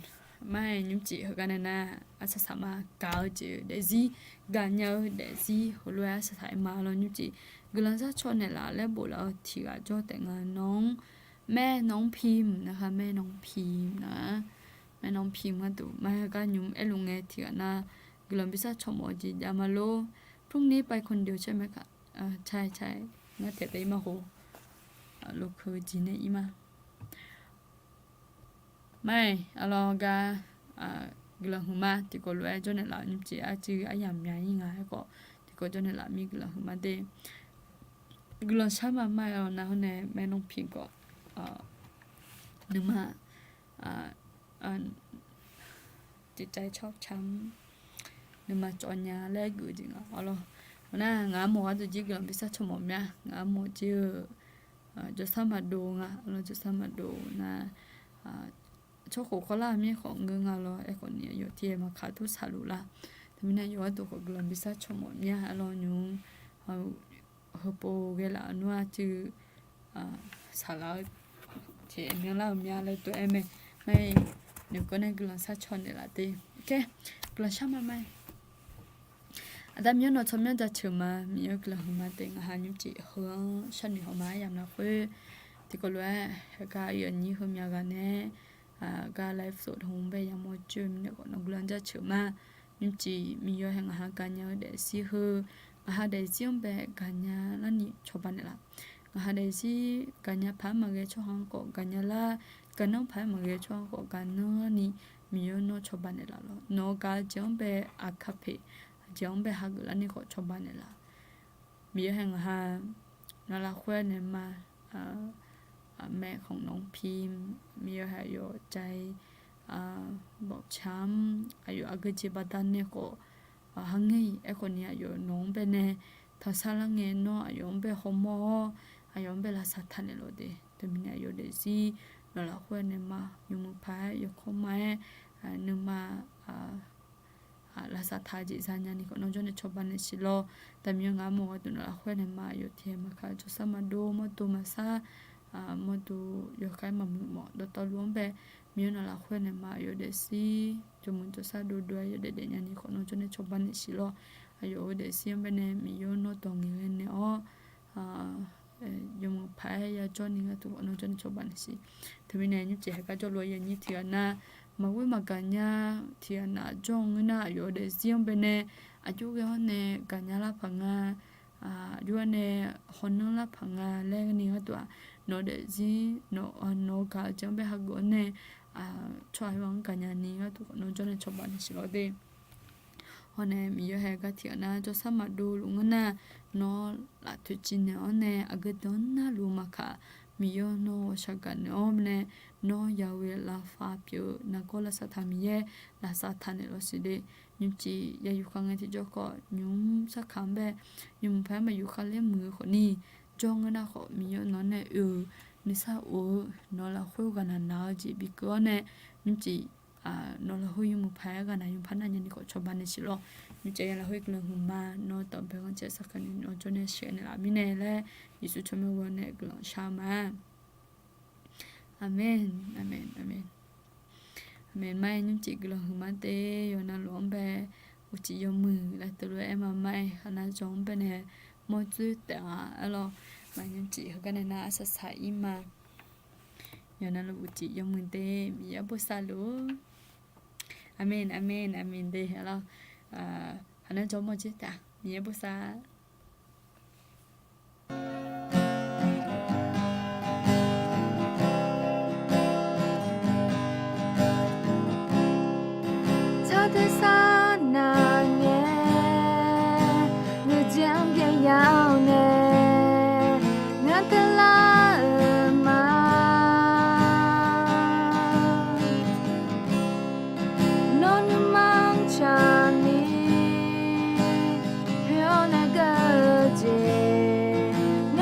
Mar-aer nymrcif heugar nae nar arsaq saq ma. Gaq-eu jeq daefzir, gaqnya-eu daefzir heulof-aer arsaq saq-aer ma lawr nymrcif. Guiqlanq zar caw naeqlaf laer bof laf-eu tiq ghaq jawr taef nga. Nawq-anr, maer nawq-anr pim nar ha, maer nawq-anr pim nar. Maer nawq-anr pim gharduq mar-aer heugar nymq aerluf ngae tiq ghaq nar guiqlanq bi sar caw mawf-eu jeq jav ma lor. พรุ่งนี้ไปคนเดียวใช่ไหมคะ? Car car ngar taef taef ir ma khof. Lokeu jeq nae ir ma. Mar-aer arlawr gar guiqlanq huiqma tiqkawv lof-aer jawrnaeq laf nymrcif arcuiv aryamq mya ir nga. Aerkhawf tiqkawv jawrnaeq laf mir guiqlanq huiqma de. Guiqlanq shar ma mar-aer arlawr nar hawr nae maer nawq-anr pim khawf nuima จิตใจชอกช้ำ nuima cawv nya laer geuf jeq nga arlawr. Hawnar ngaq-anr mawq gharduq jir guiqlanq bi sar caw mawf mya. Ngaq-anr mawq jir-eu jawrsar maqdov nga arlawr. Jawrsar maqdov nar tsawrkhof kawrlar mir khawf ngeur nga lawr. Aerkhawf ni aqyawf tiq ghaq maqkaq dur saqluf lar. Teumirnae yawqghaq dov khawf guiqlanq bi sar caw mawf mya arlawr nymr. Heupov ghae laf-eu nmr-aq cuiv saqlaq-eu jeq aermyanr lar-eu mya laer tov-aer mae. Mar-aer noeqkeuv nae guiqlanq sar caw naeqlaf de. Guiqlanq shar ma mar-aer. Aqda Miqyaer nawq tsawrmyanr jaceuq ma. Miqyaer guiqlanq huiqma de. Ngaq ha nymrcif heu-anr sharnoeq haw ma aryamq lafkhoer tiqkawv lof-aer heugar aqyuif aqnyir heumya ghaq nae gar ไลฟ์สด hmq bae yamawr coer-eu mirnae khawf nawq guiqlanq jaceuq ma. Nymrcif Miqyaer hae ngaq ha gaqnya-eu daefzir heu, ngaq ha daefzir-anr bae gaqnya larni cawba naeqlaf. Ngaq ha daefzir gaqnya paq-aer maqghae tsawrhaq-anr khawf gaqnya lar, gaqnanr paq-aer maqghae tsawrhaq-anr khawf gaqnanr larni Miqyaer nawr cawba naeqlaf lawr. Nawq-eu gaq-eu jeq-anr bae aqkaq peq, jeq-anr bae hageuf larni khawf cawba naeqlaf. Miqyaer hae ngaq ha nawq lafkhoer nae ma, maeqkhanq nawq-anr pim, Miqyaer hae aqyawf jai bawqcar-anr aqyawf aqgeu jeq baqdanae khawf ha ngaer-iq. Aerkhawf ni aqyawf nawq-anr bae nae tanqsar lar ngae nawr aqyawf-anr bae hawmawr-awr aqyawf-anr bae lavsav taq naeqlaf de. Teumirnae aqyawf daefzir nawq lafkhoer nae ma yawmuiq paq-aer yawkawr ma-aer nuima lavsav taq-eu jeq zanya ni khawf nawr jawrnae cawba naeqsiq lawr. Aqda Miqyaer ngaq-anr mawq gharduq nawq lafkhoer nae ma aqyawf tiq ghaq maqkaq jawrsar maqdov mawrdo maqsar mawrdo yawkhaer maqmuiq mawf dawqtawvluf-anr bae Miqyaer nawq lafkhoer nae ma aqyawf daefzir jawrmuiq jawrsar dovdov-aer yawdaef daefnya ni khawf nawr jawrnae cawba naeqsiq lawr. Aqyawf-euq daefzir-anr bae nae Miqyaer nawr dawq ngaeq ghae naeq-awr yawmuiq paq-aer yajawr ni gharduq khawf nawr jawrnae cawba naeqsiq. Teumirnae nymrcif hae gar jawrluf-eu aqyuif aqnyir tiq ghaq nar maqghoer maqgaq nya tiq ghaq naf jawr-eu ngeur nar aqyawf-euq daefzir-anr bae nae aqjox ghae-awr nae gaqnya lar paq nga, aqjox-aer nae hawnar lar paq nga laer ni gharduq-aq, nawq-eu daefzir nawq-eu gaq-eu jeq-anr bae hageuf-awr nae tsawrhaq yawqghaq-anr gaqnya ni gharduq khawf nawr jawrnae cawba naeqsiq lawr de. Hawr nae Miqyaer hae gar tiq ghaq nar jawrsar maqdov luf ngeur nar nawr laf toeqciv naeq-awr nae aqgeu deuq-anr narluf-eu maqkaq, Miqyaer nawr ghawqshaq gaq naeq-awr nae nawr yaghoe lavfav pyeuf-eu nargawr lavsav taq Miqyaer lavsav taq naeq lawr siq de. Nymrcif ya yufkhav ngae tiqjawr khawf nymq-mr sarkaq-anr bae nymq-mr paq-aer maqyufkhav ler muiq-eu khawf ni jawr ngeur nar khawf Miqyaer nawq-anr nae oe-euq nuisar of-eu nawq-eu lafkhoer ghaqnaq naq-eu jeq bikeuv-awr nae nymrcif nawq lafkhoer yawmuiq paq-aer ghaqnaq yawmuiq paq nar nya ni khawf cawba naeqsiq lawr. Nymrcif ya lafkhoer guiqlanq huiqma nawr tawq bae ghanrcae sarkaq ni nawr jawrnae sheuq naeqlaf mirnae laer Yeqsur tsawrmyanr ghoe-awr nae guiqlanq shar ma. Aqmeq, aqmeq, aqmeq. Aqmeq. Mar-aer nymrcif guiqlanq huiqma de. Yawqnan luf-anr bae uqcif yawmuiq lafteuvlof-aer ma mar-aer khaqnav jawq-anr bae nae mawrdzoer taef-a aer lawr. Maq nymrcif heugar nae nar arsaq saq ir ma. Yawqnan luf uqcif yawmuiq de. Miqyaer bosav luf-or. Aqmeq, aqmeq, aqmeq de aer lawr. Khaqnav jawq mawrdzoer taef-a. Miqyaer bosav Tsawrhaq tersar nav ngae, nuijeq-anr byaev ya-awr nae, ngar teular-euq ma. Nawr nuima-anr tsaqni, poeq-awr nae geur-eu jeq,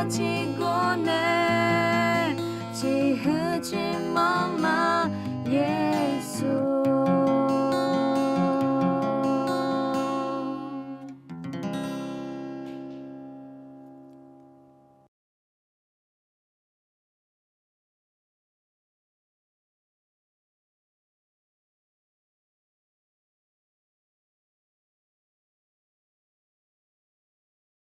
tser